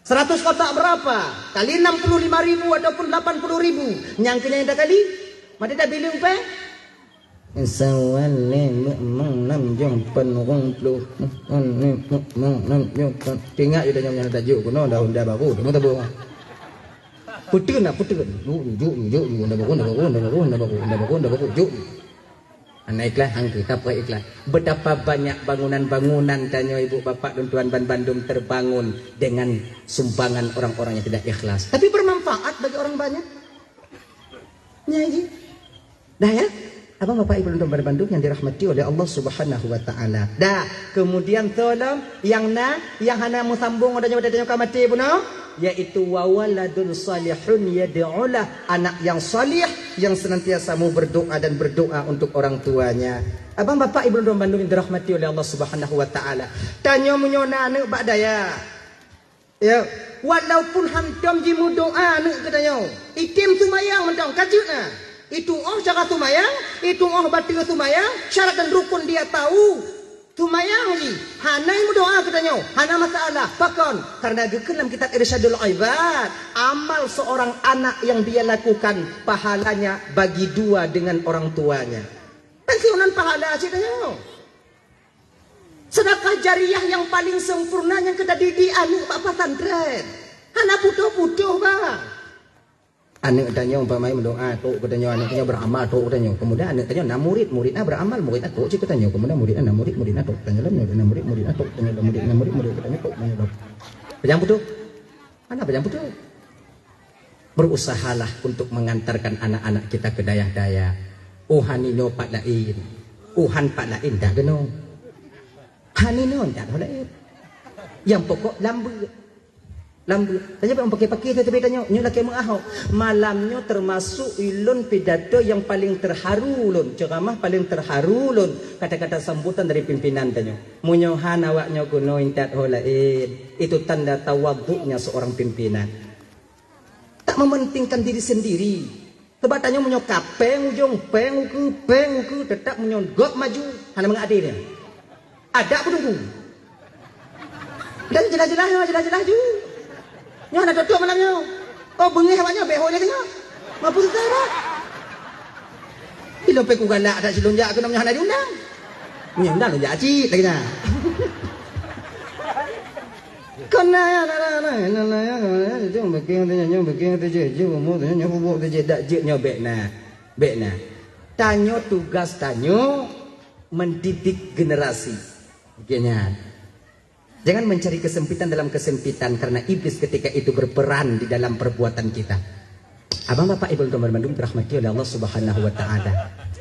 Seratus kotak berapa? Kali enam puluh lima ribu ataupun delapan puluh ribu. Nyang keu nyan takali? Maté tabileung pèng? Sawan lé meu'mong nam jong pen rong ploh. Meu'mong nam jong pen. Ingat ju tanyoe nyang tajok keunoe dah honda baru. Teuma tabong. Peuteuh na, peuteuh. Jok, jok, jok, jok, honda baru, honda baru, honda baru, honda baru, honda baru, honda baru, jok. Hana ikhlas, hangkeu, tapreh ikhlas. Betapa banyak bangunan-bangunan tanyoe ibu bapak dan tuan ban bandum terbangun dengan sumbangan orang-orang yang tidak ikhlas. Tapi bermanfaat bagi orang banyak. Nya ji. Dah ya? Abang bapak ibu dan tuan ban bandum yang dirahmati oleh Allah Subhanahu wa taala. Dah, kemudian tolong yang na, yang hana meusambung ada nyawa tanyoe ka maté bunoe, yaitu wa waladun salihun yad'ulah, anak yang salih yang senantiasa mau berdoa dan berdoa untuk orang tuanya. Abang bapak ibu dan bandum yang dirahmati oleh Allah Subhanahu wa taala. Tanyoe meunyoe na aneuk bak daya. Ya, walaupun hantom jimeudoa aneuk geutanyoe. Item sumayang mantong ka jeuet na. Itu oh cara sumayang, itu oh bateue sumayang, syarat dan rukun dia tahu. Sumayang jih, hana meudoa geutanyoe, hana masalah. Pakon? Karena geukheun lam kitab Irsyadul Ibad, amal seorang anak yang dia lakukan pahalanya bagi dua dengan orang tuanya. Pensiunan pahala cit tanyoe. Sedekah jariah yang paling sempurna nyang ka tadidik aneuk bak pesantren. Hana putôh-putôh bang. Aneuk tanyoe umpama meudoa, trok geutanyoe, aneuk tanyoe beramal, trok geutanyoe. Kemudian aneuk tanyoe na murid, murid na beramal, murid na trok cit geutanyoe. Kemudian murid na murid, murid na trok geutanyoe, murid na murid, murid na trok geutanyoe, murid na murid, murid na trok geutanyoe, trok geutanyoe. Hana panyang putôh. Berusahalah untuk mengantarkan anak-anak kita ke dayah-dayah. Oh, han inoe pat laén. Oh, han pat laén dah keunoe. Han inoe dah laén. Yang pokok lam beuet. Lam beuet. Tanyoe bèk paké-paké teuh teubiet tanyoe. Nyoe lakèe meuahok. Malam nyoe termasuk ulôn pidato yang paling terharu ulôn, ceramah paling terharu ulôn, kata-kata sambutan dari pimpinan tanyoe. Meunyoe han awak nyoe keunoe intat ho laén, itu tanda tawaduknya seorang pimpinan. Tak mementingkan diri sendiri. Sebab tanyoe meunyoe ka péng ujong, péng ukeue, péng ukeue, tetap meunyoe gob maju, hana mangat até nyan. Adak peuteungku. Dan jeulaih-jeulaih nyoe, jeulaih-jeulaih ju. Nyoe hana tutup malam nyoe. Oh, beungéh awak nyoe, bèk ho lé teungoh. Mampu susah dah. Ilôn pih kugalak that silôn jak keunoe nyoe hana diundang. Nyoe undang lôn jak cit lagèe nyan. Kon na ya, na, na, na, na, na, ya, na, na, ya, jong beukeng tu, jong beukeng tu, je, je, umur tu, nyoe bubuk tu, je, dak jeuet nyoe bèk na. Bèk na. Tanyoe tugas tanyoe mendidik generasi. Oke nyan. Jangan mencari kesempitan dalam kesempitan, karena iblis ketika itu berperan di dalam perbuatan kita. Abang, Bapak, Ibu, teman-teman bandum dirahmati oleh Allah Subhanahu wa Ta'ala.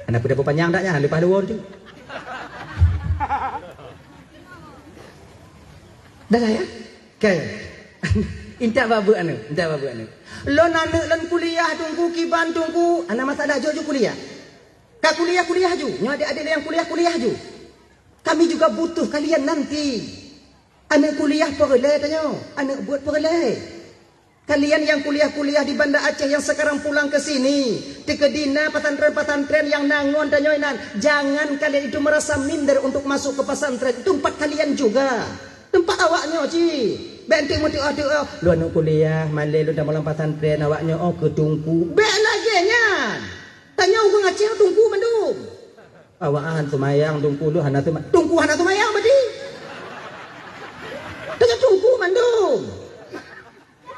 Aneuk peue panyang dak nyan, leupah luwa tu. Dah lah ya? Oke. Intat babeuek aneuk, intat babeuek aneuk. Lôn aneuk lôn kuliah, Teungku, kiban, Teungku. Hana masalah, jok ju kuliah. Ka kuliah, kuliah ju. Nyoe adik-adik nyang kuliah, kuliah ju. Kami juga butuh kalian nanti. Aneuk kuliah peureulèe tanyoe, aneuk beuet peureulèe. Kalian yang kuliah-kuliah di Banda Aceh yang sekarang pulang ke sini, teukeudi na pesantren-pesantren yang na ngon tanyoe nan, jangan kalian itu merasa minder untuk masuk ke pesantren. Itu tempat kalian juga. Tempat awak nyoe cit. Bèk enteuk meuteu'oh-teu'oh, "Lôn aneuk kuliah, malèe lôn tamong lam pesantren, awak nyoe oh keu Teungku." Bèk lagèe nyan. Tanyoe ureueng Aceh teungku mandum. Awak hana seumayang, teungku lôn hana seuma-, teungku hana seumayang berarti. Tanyoe teungku mandum.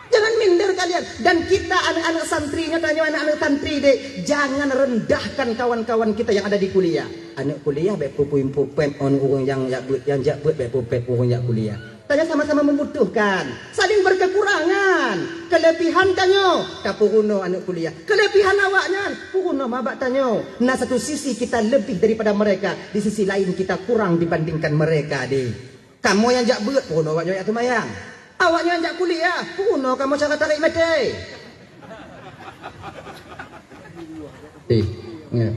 Jangan minder kalian. Dan kita aneuk-aneuk santri, nyoe tanyoe aneuk-aneuk santri deh, jangan rendahkan kawan-kawan kita yang ada di kuliah. Aneuk kuliah bèk peupèm-peupèm, aneuk ureueng nyang jak beuet, nyang jak beuet bèk peupèm ureueng jak kuliah. Tanyoe sama-sama membutuhkan, saling berkekurangan. Kelebihan tanyoe tapeurunoe aneuk kuliah. Kelebihan awak nyan peurunoe bak tanyoe. Na satu sisi kita lebih daripada mereka, di sisi lain kita kurang dibandingkan mereka deh. Kamoe nyang jak beuet peurunoe awak nyoe jak seumayang. Awak nyoe nyang jak kuliah peurunoe kamoe cara tarék meuté. Eh, ya.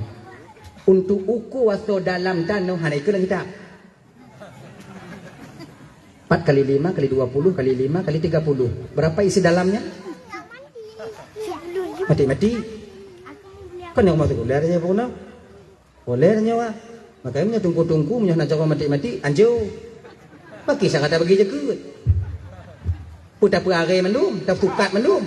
Untuk uku atau dalam tanoh hana ikut dalam kitab. Empat kali lima kali dua puluh kali lima kali tiga puluh. Berapa isi dalamnya? Mati-mati. Kan yang masuk kuliah dia pun. Boleh nyoe. Makanya meunyoe teungku-teungku meunyoe hana cara mati-mati, anjo. Bagi sangat bagi jakeuet. Peue tapeuaré mandum, tapeutukat mandum.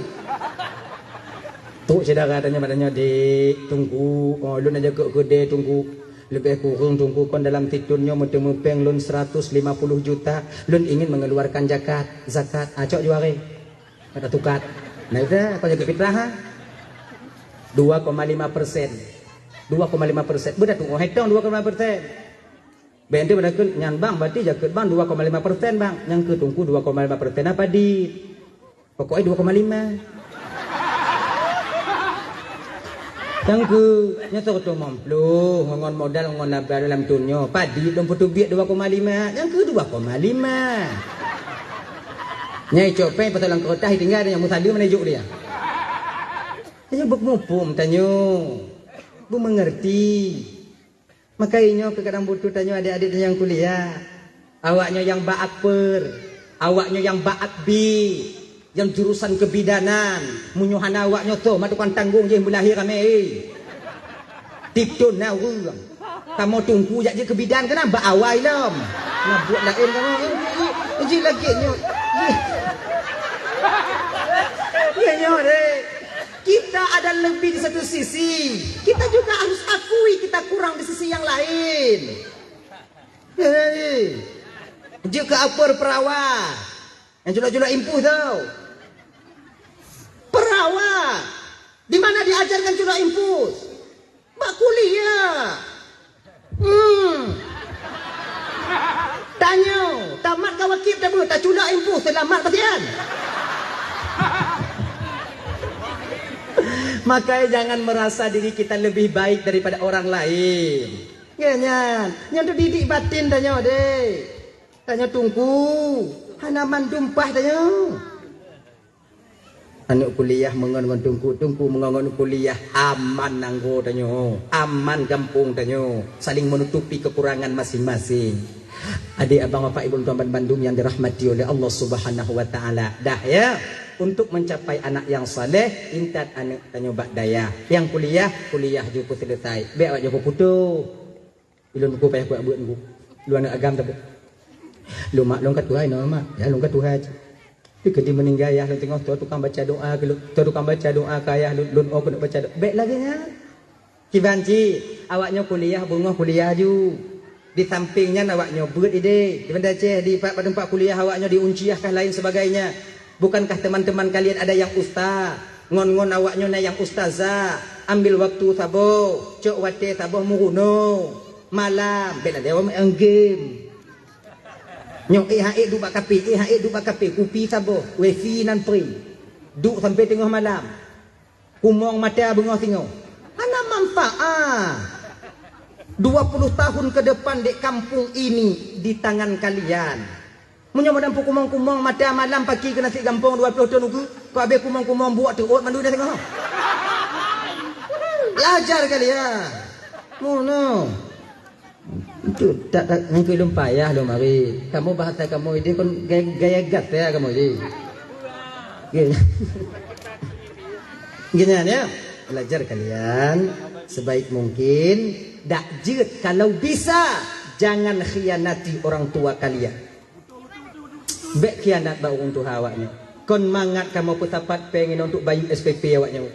Trok syedara tanyoe, tanyoe, "Dek, teungku, oh, lôn aja keu keudè teungku. Leubeh kureueng teungku kon dalam sithon nyoe meuteumèe péng lôn seratus lima puluh juta. Lôn ingin mengeluarkan zakat, zakat." Ah, cok ju aré. Ka tatukat. Nah, itu kon jaga fitrah, ha? Dua koma lima persen. Dua koma lima persen. Beudah tu, oh, hetong dua koma lima persen. Bèk ente pada keu nyan bang, berarti jakeuet bang dua koma lima persen bang. Nyang keu teungku dua koma lima persen apa di? Pokoknya dua koma lima. Nyang keu, nyoe seratus lima puluh, ngon modal, ngon laba dalam thon nyoe. Padi lôn peutubiet dua koma lima, nyang keu dua koma lima. Nyai copet pasal lam kertas tinggai, nyang meusadeue mana juk dia. Tanyoe beumuphom tanyoe. Beumengerti. Maka inyoe keu kadang butuh tanyoe adik-adik nyang kuliah. Awaknyoe nyang bak akper, awaknyoe nyang bak akbi, nyang jurusan kebidanan. Meunyoe hana awaknyoe toh mak tukang tanggong jih meulahé ramé, eh. Tiep thon na ureueng. Kamoe teungku jak jeuet keu bidan keunan bak awai lom. Na buet laén kamoe. Eh, eh, eh, jih lagèe nyoe. Jih. Ya nyoe deh. Kita ada lebih di satu sisi. Kita juga harus akui kita kurang di sisi yang lain. Hei, jeuet keu akper perawa. Nyang culok-culok impus tu. Perawa. Di mana diajarkan culok impus? Bak kuliah. Hmm. Tanyoe, tamat ka wakib tabeuet, taculok impus, seulamat pasian. Makanya jangan merasa diri kita lebih baik daripada orang lain. Ya nyan, nyan tu didik batin tanyoe deh. Tanyoe teungku, hana mandum paih tanyoe. Aneuk kuliah meungon ngon teungku, teungku meungon ngon kuliah, aman nanggroe tanyoe, aman gampông tanyoe, saling menutupi kekurangan masing-masing. Adik abang bapak ibu tuan ban bandum yang dirahmati oleh Allah Subhanahu wa Ta'ala. Dah ya, untuk mencapai anak yang saleh, intat aneuk tanyoe bak dayah. Yang kuliah, kuliah ju peuselesai. Bèk awak ju peuputoh. Ilôn ku payah kuat buet nunggu. Luwa aneuk agam tabeuet. Lôn mak lôn ka tuha inoe mak, ya lôn ka tuha cit. Di keudeh meuninggai ayah lôn teungoh, toh tukang baca doa keu lôn, toh tukang baca doa keu ayah lôn, lôn oh keuneuk baca doa. Bèk lagèe nyan. Kiban cit, awaknyoe kuliah beungoh kuliah ju. Di samping nyan awaknyoe beuet idéh. Di Banda Aceh, di pat-, pat teumpat kuliah awaknyoe di Unciyah kah lain sebagainya. Bukankah teman-teman kalian ada yang ustaz? Ngon-ngon awaknyoe na nyang ustazah. Ambil waktu saboh, cok watèe saboh meurunoe. Malam, bèk lagèe awak main game. Nyoe, eh, ha, eh, duek bak kafe, eh, ha, eh, duek bak kafe, kupi saboh, wifi nan free. Duek sampai teungoh malam. Kumong mata beungoh singoh. Hana manfaat. Dua puluh tahun ke depan dek kampung ini di tangan kalian. Meunyoe madan peukumong-kumong mata malam paki keu nasi gampông dua puluh thon ukeue, keu abéh kumong-kumong buok teuôt mandum nasi gampông. Belajar kalian. Mono. Itu tak, tak, nyan keuh lôn payah lôn mari. Kamoe bahasa kamoe idéh kon gaya, gaya gas ya kamoe idéh. Gaya. Gini ya, belajar kalian sebaik mungkin, dak jeuet kalau bisa jangan khianati orang tua kalian. Bèk khianat bak ureueng tuha awaknyoe. Kon mangat kamoe peusapat péng inoe untuk bayeue S P P awaknyoe.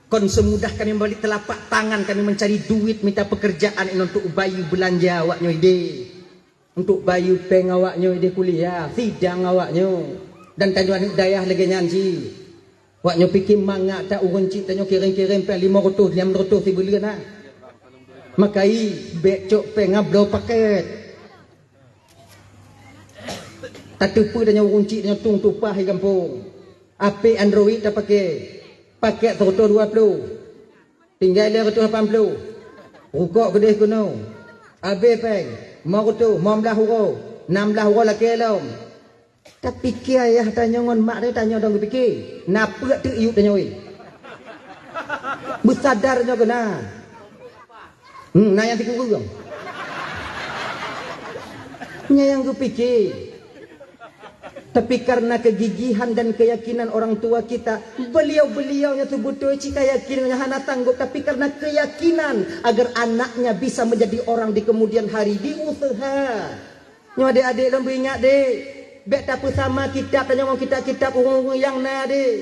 Kon seumudah kami membalik telapak tangan kami mencari duit mita pekerjaan inoe untuk bayeue beulanja awaknyoe idéh. Untuk bayeue péng awaknyoe idéh kuliah, sidang awaknyoe. Dan tanyoe aneuk dayah lagèe nyan cit. Awaknyoe pike mangat that ureueng chik tanyoe kirém-kirém péng limong reutôh, nam reutôh sibuleuen na. Maka i, bèk cok péng ngon bloe paket. Tateupeue tanyoe ureueng chik tanyoe tueng tupaih di gampông. Ape Android tapake, paket seratus dua puluh, tinggai lhèe ratus lapan puluh. Rukok keudeh keunoe. Abéh péng, lima ratus, lima belas uroe, enam belas uroe lakèe lom. Tapike ayah tanyoe ngon mak tanyoe, tanyoe dong geupike. Na peue teuk yub tanyoe, eh? Beusadar nyoe keunan. Hmm, na nyang sikureueng. Nyan nyang geupike. Tapi karena kegigihan dan keyakinan orang tua kita, beliau-beliau nyan seubeutôi cit ka yakin nyan hana sanggup, tapi karena keyakinan agar anaknya bisa menjadi orang di kemudian hari, diusaha. Nyoe adék-adék lôn beuingat, dék. Bèk tapeusama kitab tanyoe ngon kitab-kitab ureueng-ureueng nyang na, dék.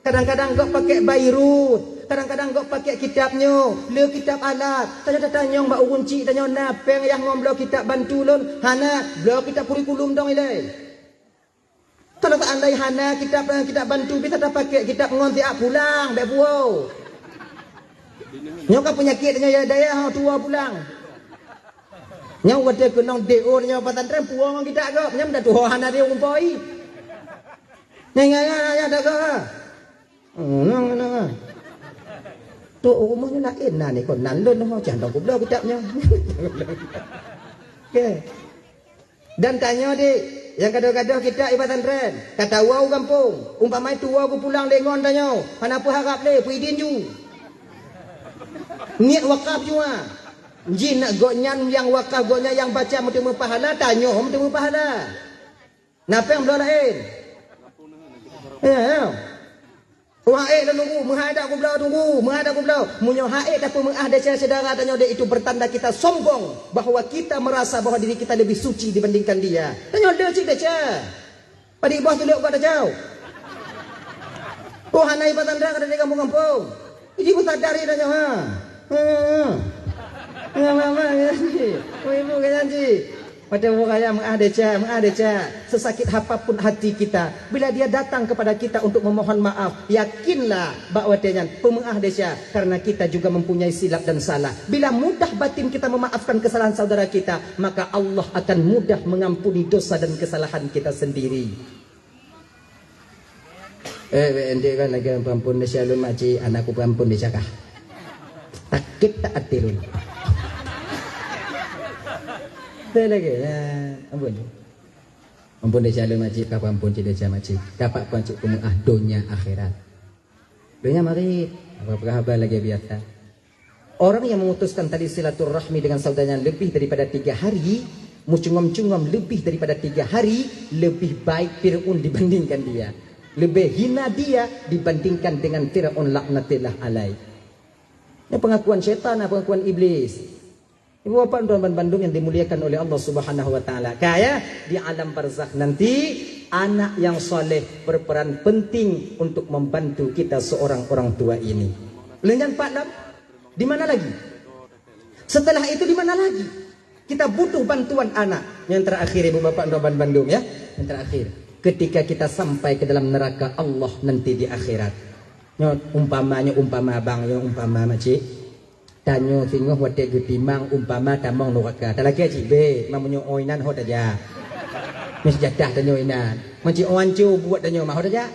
Kadang-kadang gob pakèk Bayrut, kadang-kadang gob pakèk kitab nyoe, le kitab alat. Tanyoe tatanyong bak ureueng chik tanyoe, na péng yah ngon bloe kitab bantu lôn? Hana, bloe kitab kurikulum dong ilèe. Kalau seandai hana kitab, kitab bantu, bisa tapakèk kitab ngon siat pulang, bèk puwoe. Nyoe ka peunyakét tanyoe ya dayah, ho, tuwoe pulang. Nyoe watèe keunong D O nyoe pesantren puwoe ngon kitab gob, nyoe meudah tuwoe hana D O kumpôi. Nyan, nyan, nyan, nyan, dak gob, ha. Hmm, nang, nang, nang. Tu rumoh nyoe laén na ni kon nan lôn ho cah dong kubloe kitab nyoe. Okey. Dan tanyoe dik, nyang gadoh-gadoh kitab i pesantren, ka tawoe u gampông, umpama tuwoe geupulang lé ngon tanyoe, hana peuharab lé, peuidin ju. Niet wakaf ju ha. Jih nak gobnyan nyang wakaf, gobnyan nyang baca meuteumé pahala, tanyoe meuteumé pahala. Na péng bloe laén. Ya, ya. Wah, ék lôn tunggu, meuhai dak kubloe tunggu, meuhai dak kubloe. Meunyoe han ék tapeumeu'ah desya syedara tanyoe, dek itu pertanda kita sombong bahwa kita merasa bahwa diri kita lebih suci dibandingkan dia. Tanyoe le cit desya. Padum boh tuleuek bak tacok. Oh, hana ipat tanda ka dari kampung-kampung. Jadi pun sadar dia tanya, ha. Ha. Ya, mama, ya, si. Oh, ibu, kaya si. Watèe ureueng raya meu'ah desya, meu'ah desya, sesakit apapun hati kita, bila dia datang kepada kita untuk memohon maaf, yakinlah bak watèe nyan peumeu'ah desya, karena kita juga mempunyai silap dan salah. Bila mudah batin kita memaafkan kesalahan saudara kita, maka Allah akan mudah mengampuni dosa dan kesalahan kita sendiri. Eh, weh, ente kan lagi peuampôn desya lôn makcik, aneuk ku peuampôn desya kah? Sakét that até lôn. Teu lagèe, ya, ampôn. Ampôn desya lôn makcik, ka peuampôn cit desya makcik. Ka peuampôn cit peumeu'ah donya akhirat. Donya marit, apa-apa haba lagèe biasa. Orang yang memutuskan tali silaturahmi dengan saudaranya lebih daripada tiga hari, mencungom-cungom lebih daripada tiga hari, lebih baik Fir'aun dibandingkan dia. Lebih hina dia dibandingkan dengan Fir'aun laknatillah alaih. Ini pengakuan syaitan, pengakuan iblis. Bapak dan Tuan bandum yang dimuliakan oleh Allah Subhanahu wa Ta'ala. Kaya di alam barzakh nanti, anak yang saleh berperan penting untuk membantu kita seorang orang tua ini. Leuh nyan pat lam, di mana lagi? Setelah itu di mana lagi? Kita butuh bantuan anak. Yang terakhir, ibu bapak dan Tuan bandum, ya. Yang terakhir, ketika kita sampai ke dalam neraka Allah nanti di akhirat. Nyoe umpama, nyoe umpama abang, nyoe umpama makcik. Tanyoe singoh watèe geutimang umpama tamong nuraka. Talakèe cit bèk, meunyoe ôn inan ho tajak. Meuseujatah tanyoe inan. Makcik ôn anco buet tanyoe mah ho tajak.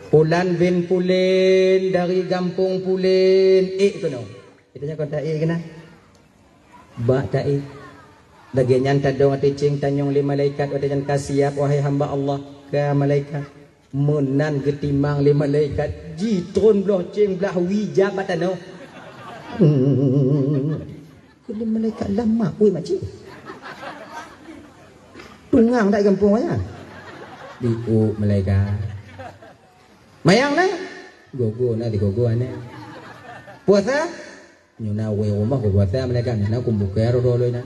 Pulan bin pulen dari gampông pulen, ék keunoe. Geutanyoe kon taék keunan. Bak taék. Lagèe nyan tadong ateueh céng tanyong lé malaikat watèe nyan ka siap, wahai hamba Allah, ka malaikat. Meunan geutimang lé malaikat, jitron bloh céng blah wie jak bak tanoh. Keu lé malaikat lama, ui makcik. Tungang dak gampông nyan. Diuk malaikat. Mayang na? Gogo na, digogo na. Puasa? Nyoe na ureueng rumoh geupuasa malaikat, nyoe na kumbukée roh-roh lôn na.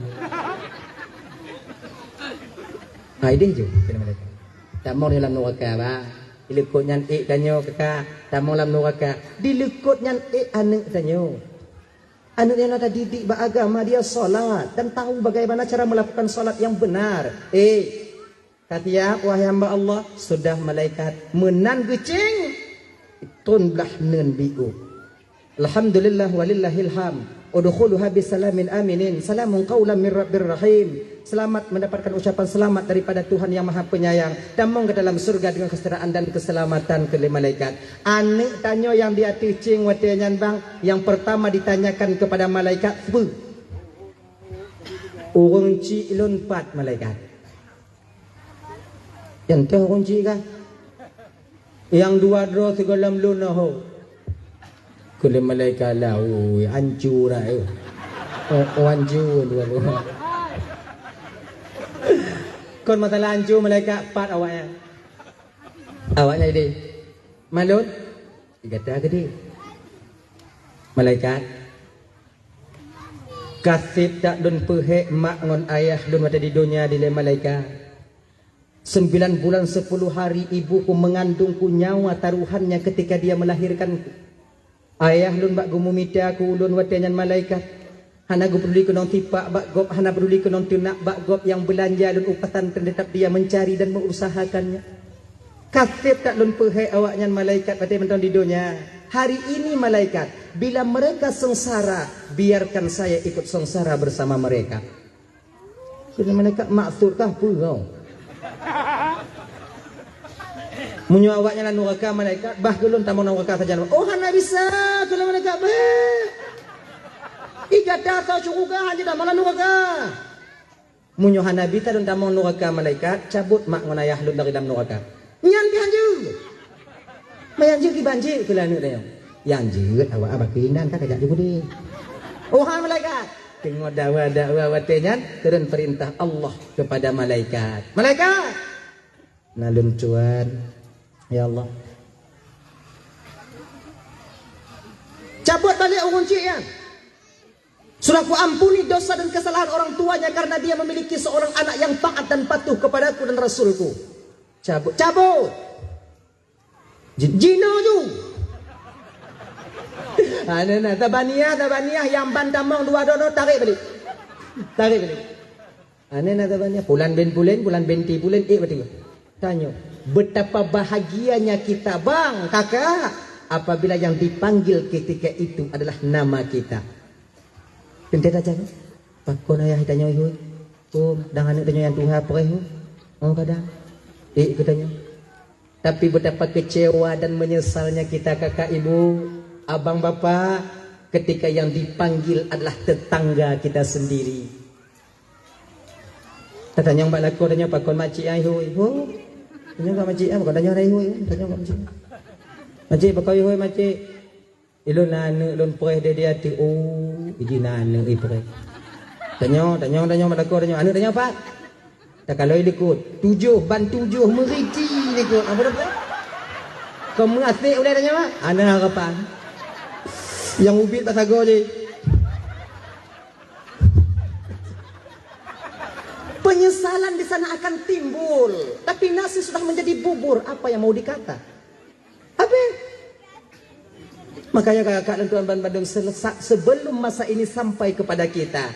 Hai deh ju, kheun malaikat. Tamong di lam nuraka, bah. Di likot nyan ék tanyoe kaka, tamong lam nuraka. Di likot nyan ék aneuk tanyoe. Aneuk nyan na tadidik bak agama, dia salat dan tahu bagaimana cara melakukan salat yang benar. Eh, Ka siap, wahai hamba Allah, sudah malaikat meunan geucéng, tron blah neun biôh. Alhamdulillah walillahil hamd. Udkhuluha bisalamin aminin. Salamun qaulan mir rabbir rahim. Selamat mendapatkan ucapan selamat daripada Tuhan yang Maha Penyayang. Tamong ke dalam surga dengan kesejahtera dan keselamatan, kheun lé malaikat. Aneuk tanyoe nyang di ateueh céng watée nyan bang, yang pertama ditanyakan kepada malaikat, "Peue?" "Ureueng chik lôn pat, malaikat." "Nyang toh ureueng chik kah?" "Nyang dua droe sigohlom lôn nyoe ho." Kheun lé malaikat, "Lah, ui, ancu dah, eh. Oh, oh, ancu dua droe." Kon masalah ancu, malaikat, pat awaknyan. Awaknyan ideh. "Malôn?" "Gata keudeh." "Malaikat, ka sép that lôn peuhék mak ngon ayah lôn watée di donya dilée malaikat. Sembilan bulan sepuluh hari ibuku mengandungku nyawa taruhannya ketika dia melahirkanku. Ayah lôn bak geumumita keu ulôn watée nyan malaikat. Hana geupeuduli keunong tipak bak gob, hana peuduli keunong teunak bak gob, nyang beulanja lôn u pesantren tetap dia mencari dan mengusahakannya. Ka sép that lôn peuhék awaknyan malaikat watée mantong di donya. Hari ini malaikat, bila mereka sengsara, biarkan saya ikut sengsara bersama mereka." Kheun malaikat, "Maksud kah peue?" Meunyoe awaknyan lam nuraka malaikat, bah keu lôn tamong nuraka sajan. "Oh, hana bisa," kheun malaikat, "beuh. Gata soe syeuruga hana tamong lam nuraka." "Meunyoe hana bisa lôn tamong nuraka malaikat, cabot mak ngon ayah lôn dari lam nuraka." "Nyan pih hanjeuet." "Meuhanjeuet kiban jeuet," kheun lé aneuk tanyoe. "Nyang jeuet awak abah keuinan ka kajak jukudi." "Oh, hai malaikat." Teungoh dakwa-dakwa watée nyan, turun perintah Allah kepada malaikat. "Malaikat!" "Na lôn tuan." "Ya Allah." "Cabot balek ureueng chik nyan. Sudah kuampuni dosa dan kesalahan orang tuanya karena dia memiliki seorang anak yang taat dan patuh kepadaku dan Rasulku." "Cabot, cabot." Ji-, jinoe ju. Aneuk na, tabaniah, tabaniah, nyang ban tamong dua droe nyoe, tarek balik. Tarek balik. Aneuk na, tabaniah, pulan bin pulen, pulan binti pulen, ék beutôi. Tanyoe, betapa bahagianya kita, bang, kakak, apabila yang dipanggil ketika itu adalah nama kita. Teuntèe tajak, pakon ayah tanyoe ihôi? Oh, dan aneuk tanyoe nyang tuha preh, oh. Oh, kadang. Ék keu tanyoe. Tapi betapa kecewa dan menyesalnya kita, kakak, ibu, abang, bapak, ketika yang dipanggil adalah tetangga kita sendiri. Tatanyong bak lakoe, tanyong pakon makcik ai ihôi. Ho. Tanyong bak makcik ai, pakon tanyong ai ihôi. Tanyong bak makcik. Makcik, pakon ihôi, makcik. Ilôn na aneuk lôn preh deh di ateueh. Oh, iji na aneuk ipreh. Tanyong, tanyong, tanyong bak lakoe, tanyong. Aneuk tanyong pat? Takalon i likot. Tujoh, ban tujoh, meuriti likot. Apa dah preh? Keu meuasèk ulèe tanyong, ah? Ana harapan. Nyang ubit bak sagoe jih. Penyesalan di sana akan timbul. Tapi nasi sudah menjadi bubur, apa yang mau dikata? Habis. Makanya kakak dan tuan ban bandum, selesak sebelum masa ini sampai kepada kita,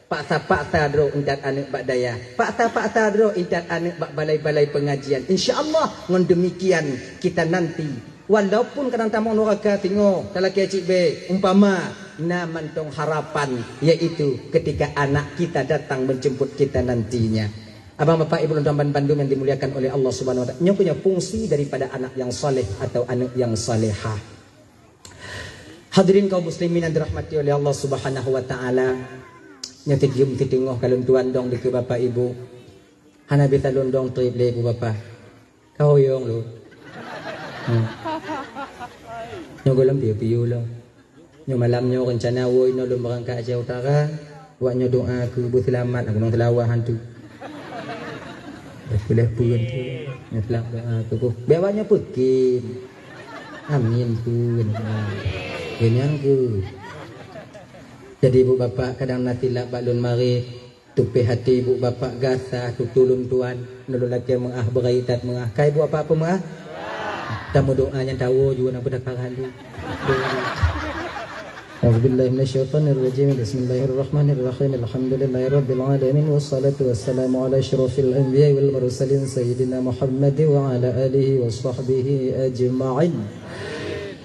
paksa-paksa droe intat aneuk bak dayah, paksa-paksa droe intat aneuk bak balai-balai pengajian. Insya Allah, ngon demikian kita nanti, walaupun kadang tamong nuraka, singoh talakée cit bée, umpama na mantong harapan, yaitu ketika anak kita datang menjemput kita nantinya. Abang, bapak, ibu, dan teman bandum yang dimuliakan oleh Allah Subhanahu wa Taala, nyoe keuh nyoe fungsi daripada anak yang saleh atau aneuk yang salehah. Hadirin kaum muslimin yang dirahmati oleh Allah Subhanahu wa Taala, nyoe teugium teuteungoh ka lôn tuan dong dikeue bapak ibu. Hana bisa lôn dong treb lé ibu bapak. Ka hoyong lôn. Hmm. Nyoe gohlom piôh-piôh lom. Nyoe malam nyoe reuncana woe inoe lôn beurangkat Aceh Utara. Awak nyoe doa keu beuseulamat, aku nang seulawa hantu. Dah puleh pun tu. Nyoe seulap doa keu boh. Biar awak nyoe peukim. Amin pun. Ha. Nyan keuh. Jadi ibu bapak kadang na silap bak lôn marit. Tupéh até ibu bapak gasa tutulun tuan. Nulun lakée meuah beuraitat meuah. Kai ibu bapak peumeuah? Tameudoa nyan tawoe jua na beudakara lé. أعوذ بالله من الشيطان الرجيم. بسم الله الرحمن الرحيم. الحمد لله رب العالمين. والصلاة والسلام على أشرف الأنبياء والمرسلين سيدنا محمد وعلى آله وصحبه أجمعين.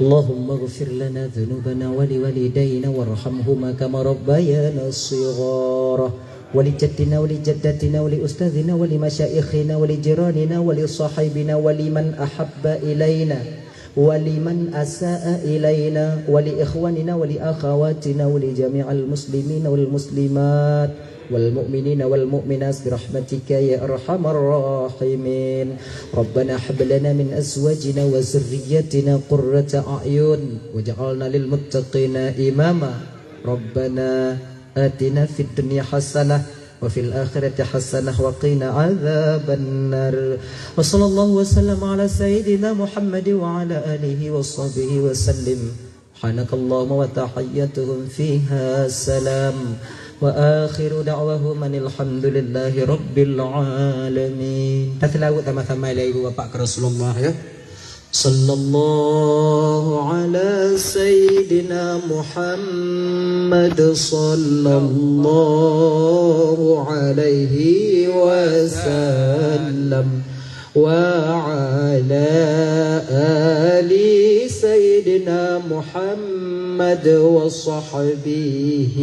اللهم اغفر لنا ذنوبنا ولوالدينا وارحمهما كما ربيانا صغارا. ولجدنا ولجدتنا ولأستاذنا ولمشايخنا ولجيراننا ولصاحبنا ولمن أحب إلينا ولمن أساء إلينا ولإخواننا ولأخواتنا ولجميع المسلمين والمسلمات والمؤمنين والمؤمنات برحمتك يا أرحم الراحمين. ربنا هب لنا من أزواجنا وذرياتنا قرة أعين واجعلنا للمتقين إماما. ربنا آتنا في الدنيا حسنة وفي الآخرة حسنة وقنا عذاب النار. وصلى الله وسلم على سيدنا محمد وعلى آله وصحبه وسلم. سبحانك اللهم وتحيتهم فيها سلام. وآخر دعواهم أن الحمد لله رب العالمين. Taseulaweuet sama-sama lé ibu bapak keu Rasulullah, ya. صلى الله على سيدنا محمد، صلى الله عليه وسلم، وعلى آل سيدنا محمد وصحبه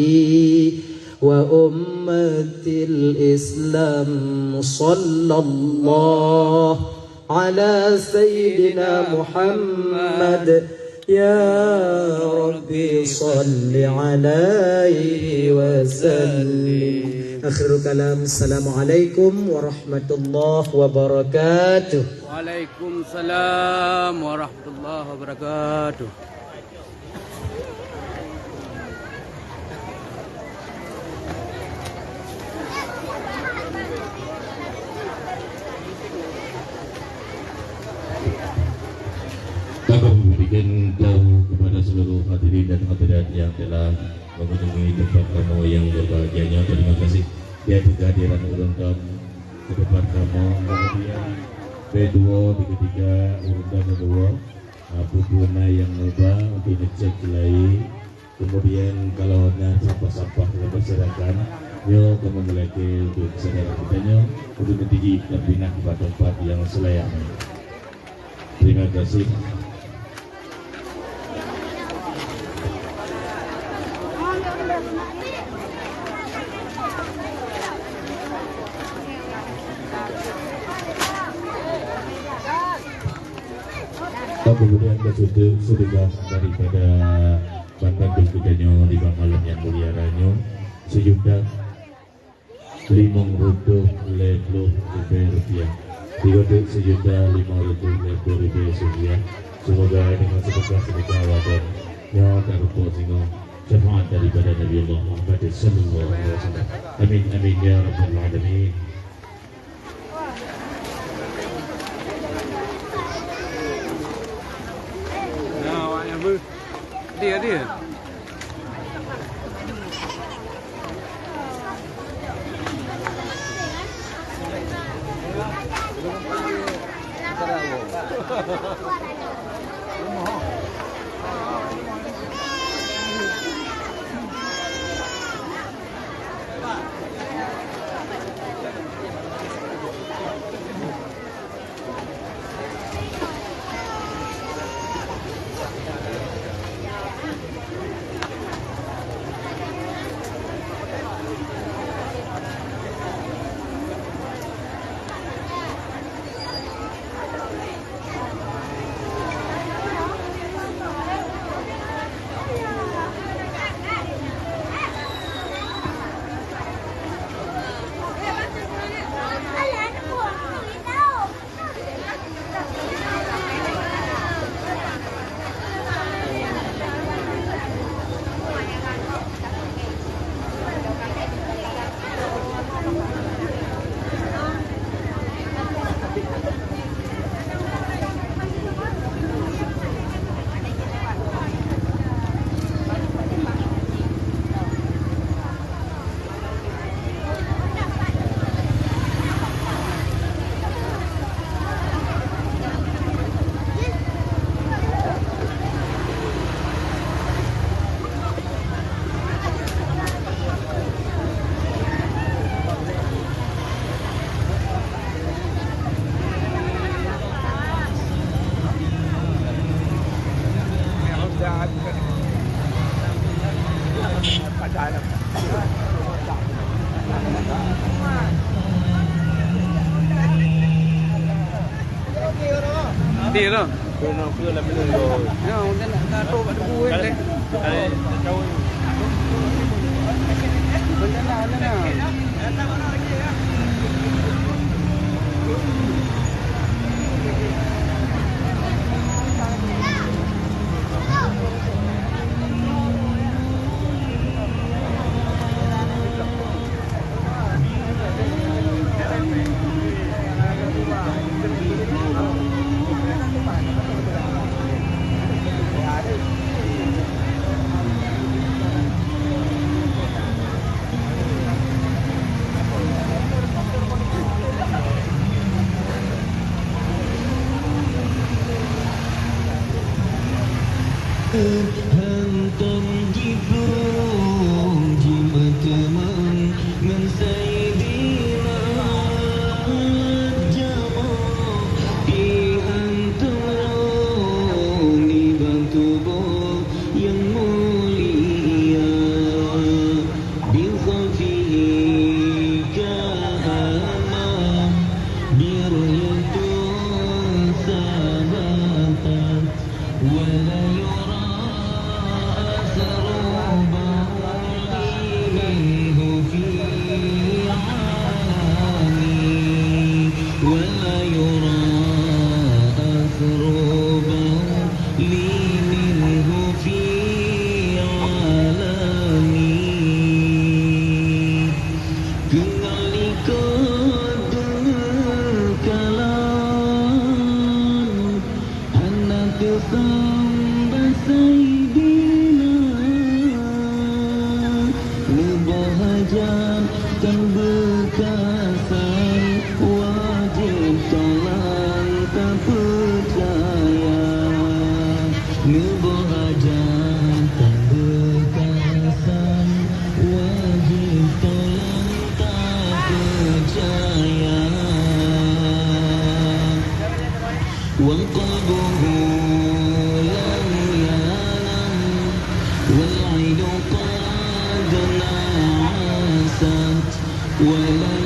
وأمة الإسلام. صلى الله على سيدنا محمد. يا رب صل عليه وسلم. آخر الكلام، السلام عليكم ورحمة الله وبركاته. Waalaikumsalam warahmatullahi wabarakatuh. Kami memberikan tahu kepada seluruh hadirin dan hadirat yang telah mengunjungi tempat kamu yang berbahagia nyoe. Terima kasih di atas kehadiran ureueng tamu ke tempat kamu. Kemudian kedua, di ketiga, ureueng tamu dua. Ah, peue-peue na nyang muba untuk ngecek lai. Kemudian kalau na sampah-sampah nyang berserakan, nyoe kamoe meulakée untuk syedara geutanyoe untuk neutiji dan pinah bak teumpat nyang seulayaknya. Terima kasih. Kemudian keu seudeu-, seudeukah daripada bantuan geutanyoe di malam nyang mulia nyoe, sijuta limong reutôh lhèe plôh ribèe rupiah. Sigoe teuk sijuta limong reutôh lhèe plôh ribèe rupiah. Seumoga deungon seudeukah-seudeukah awak nyoe ka rumpok singoh syafaat daripada Nabi Allah Muhammad sallallahu alaihi wasallam. Amin, amin, ya rabbal alamin. Nah, awak nyan beuh. Dia, dia. Ti lah. Kena ke lam ni. Ya, mungkin nak tahu kat debu kan deh. Macam mana, macam mana? Hantom jiplueng jimeuteumé ngon Saidina, jamoe pih hantom lom nibak tuboh nyang mulia. Bi khafihi ka'annama mir'atun sabaqat. ولا يرى أثر بقعه منه في عالمه، ولا يرى أثر بقعه منه في عالمه. Keunoe likot deungoe kalon hana teusambah Saidina, neuboh hajat tan beukasan, wajéb tolan tapeucaya. Neuboh hajat tan beukasan, wajéb tolan tapeucaya. وقلبه لم ينم والعين قد نعست ولا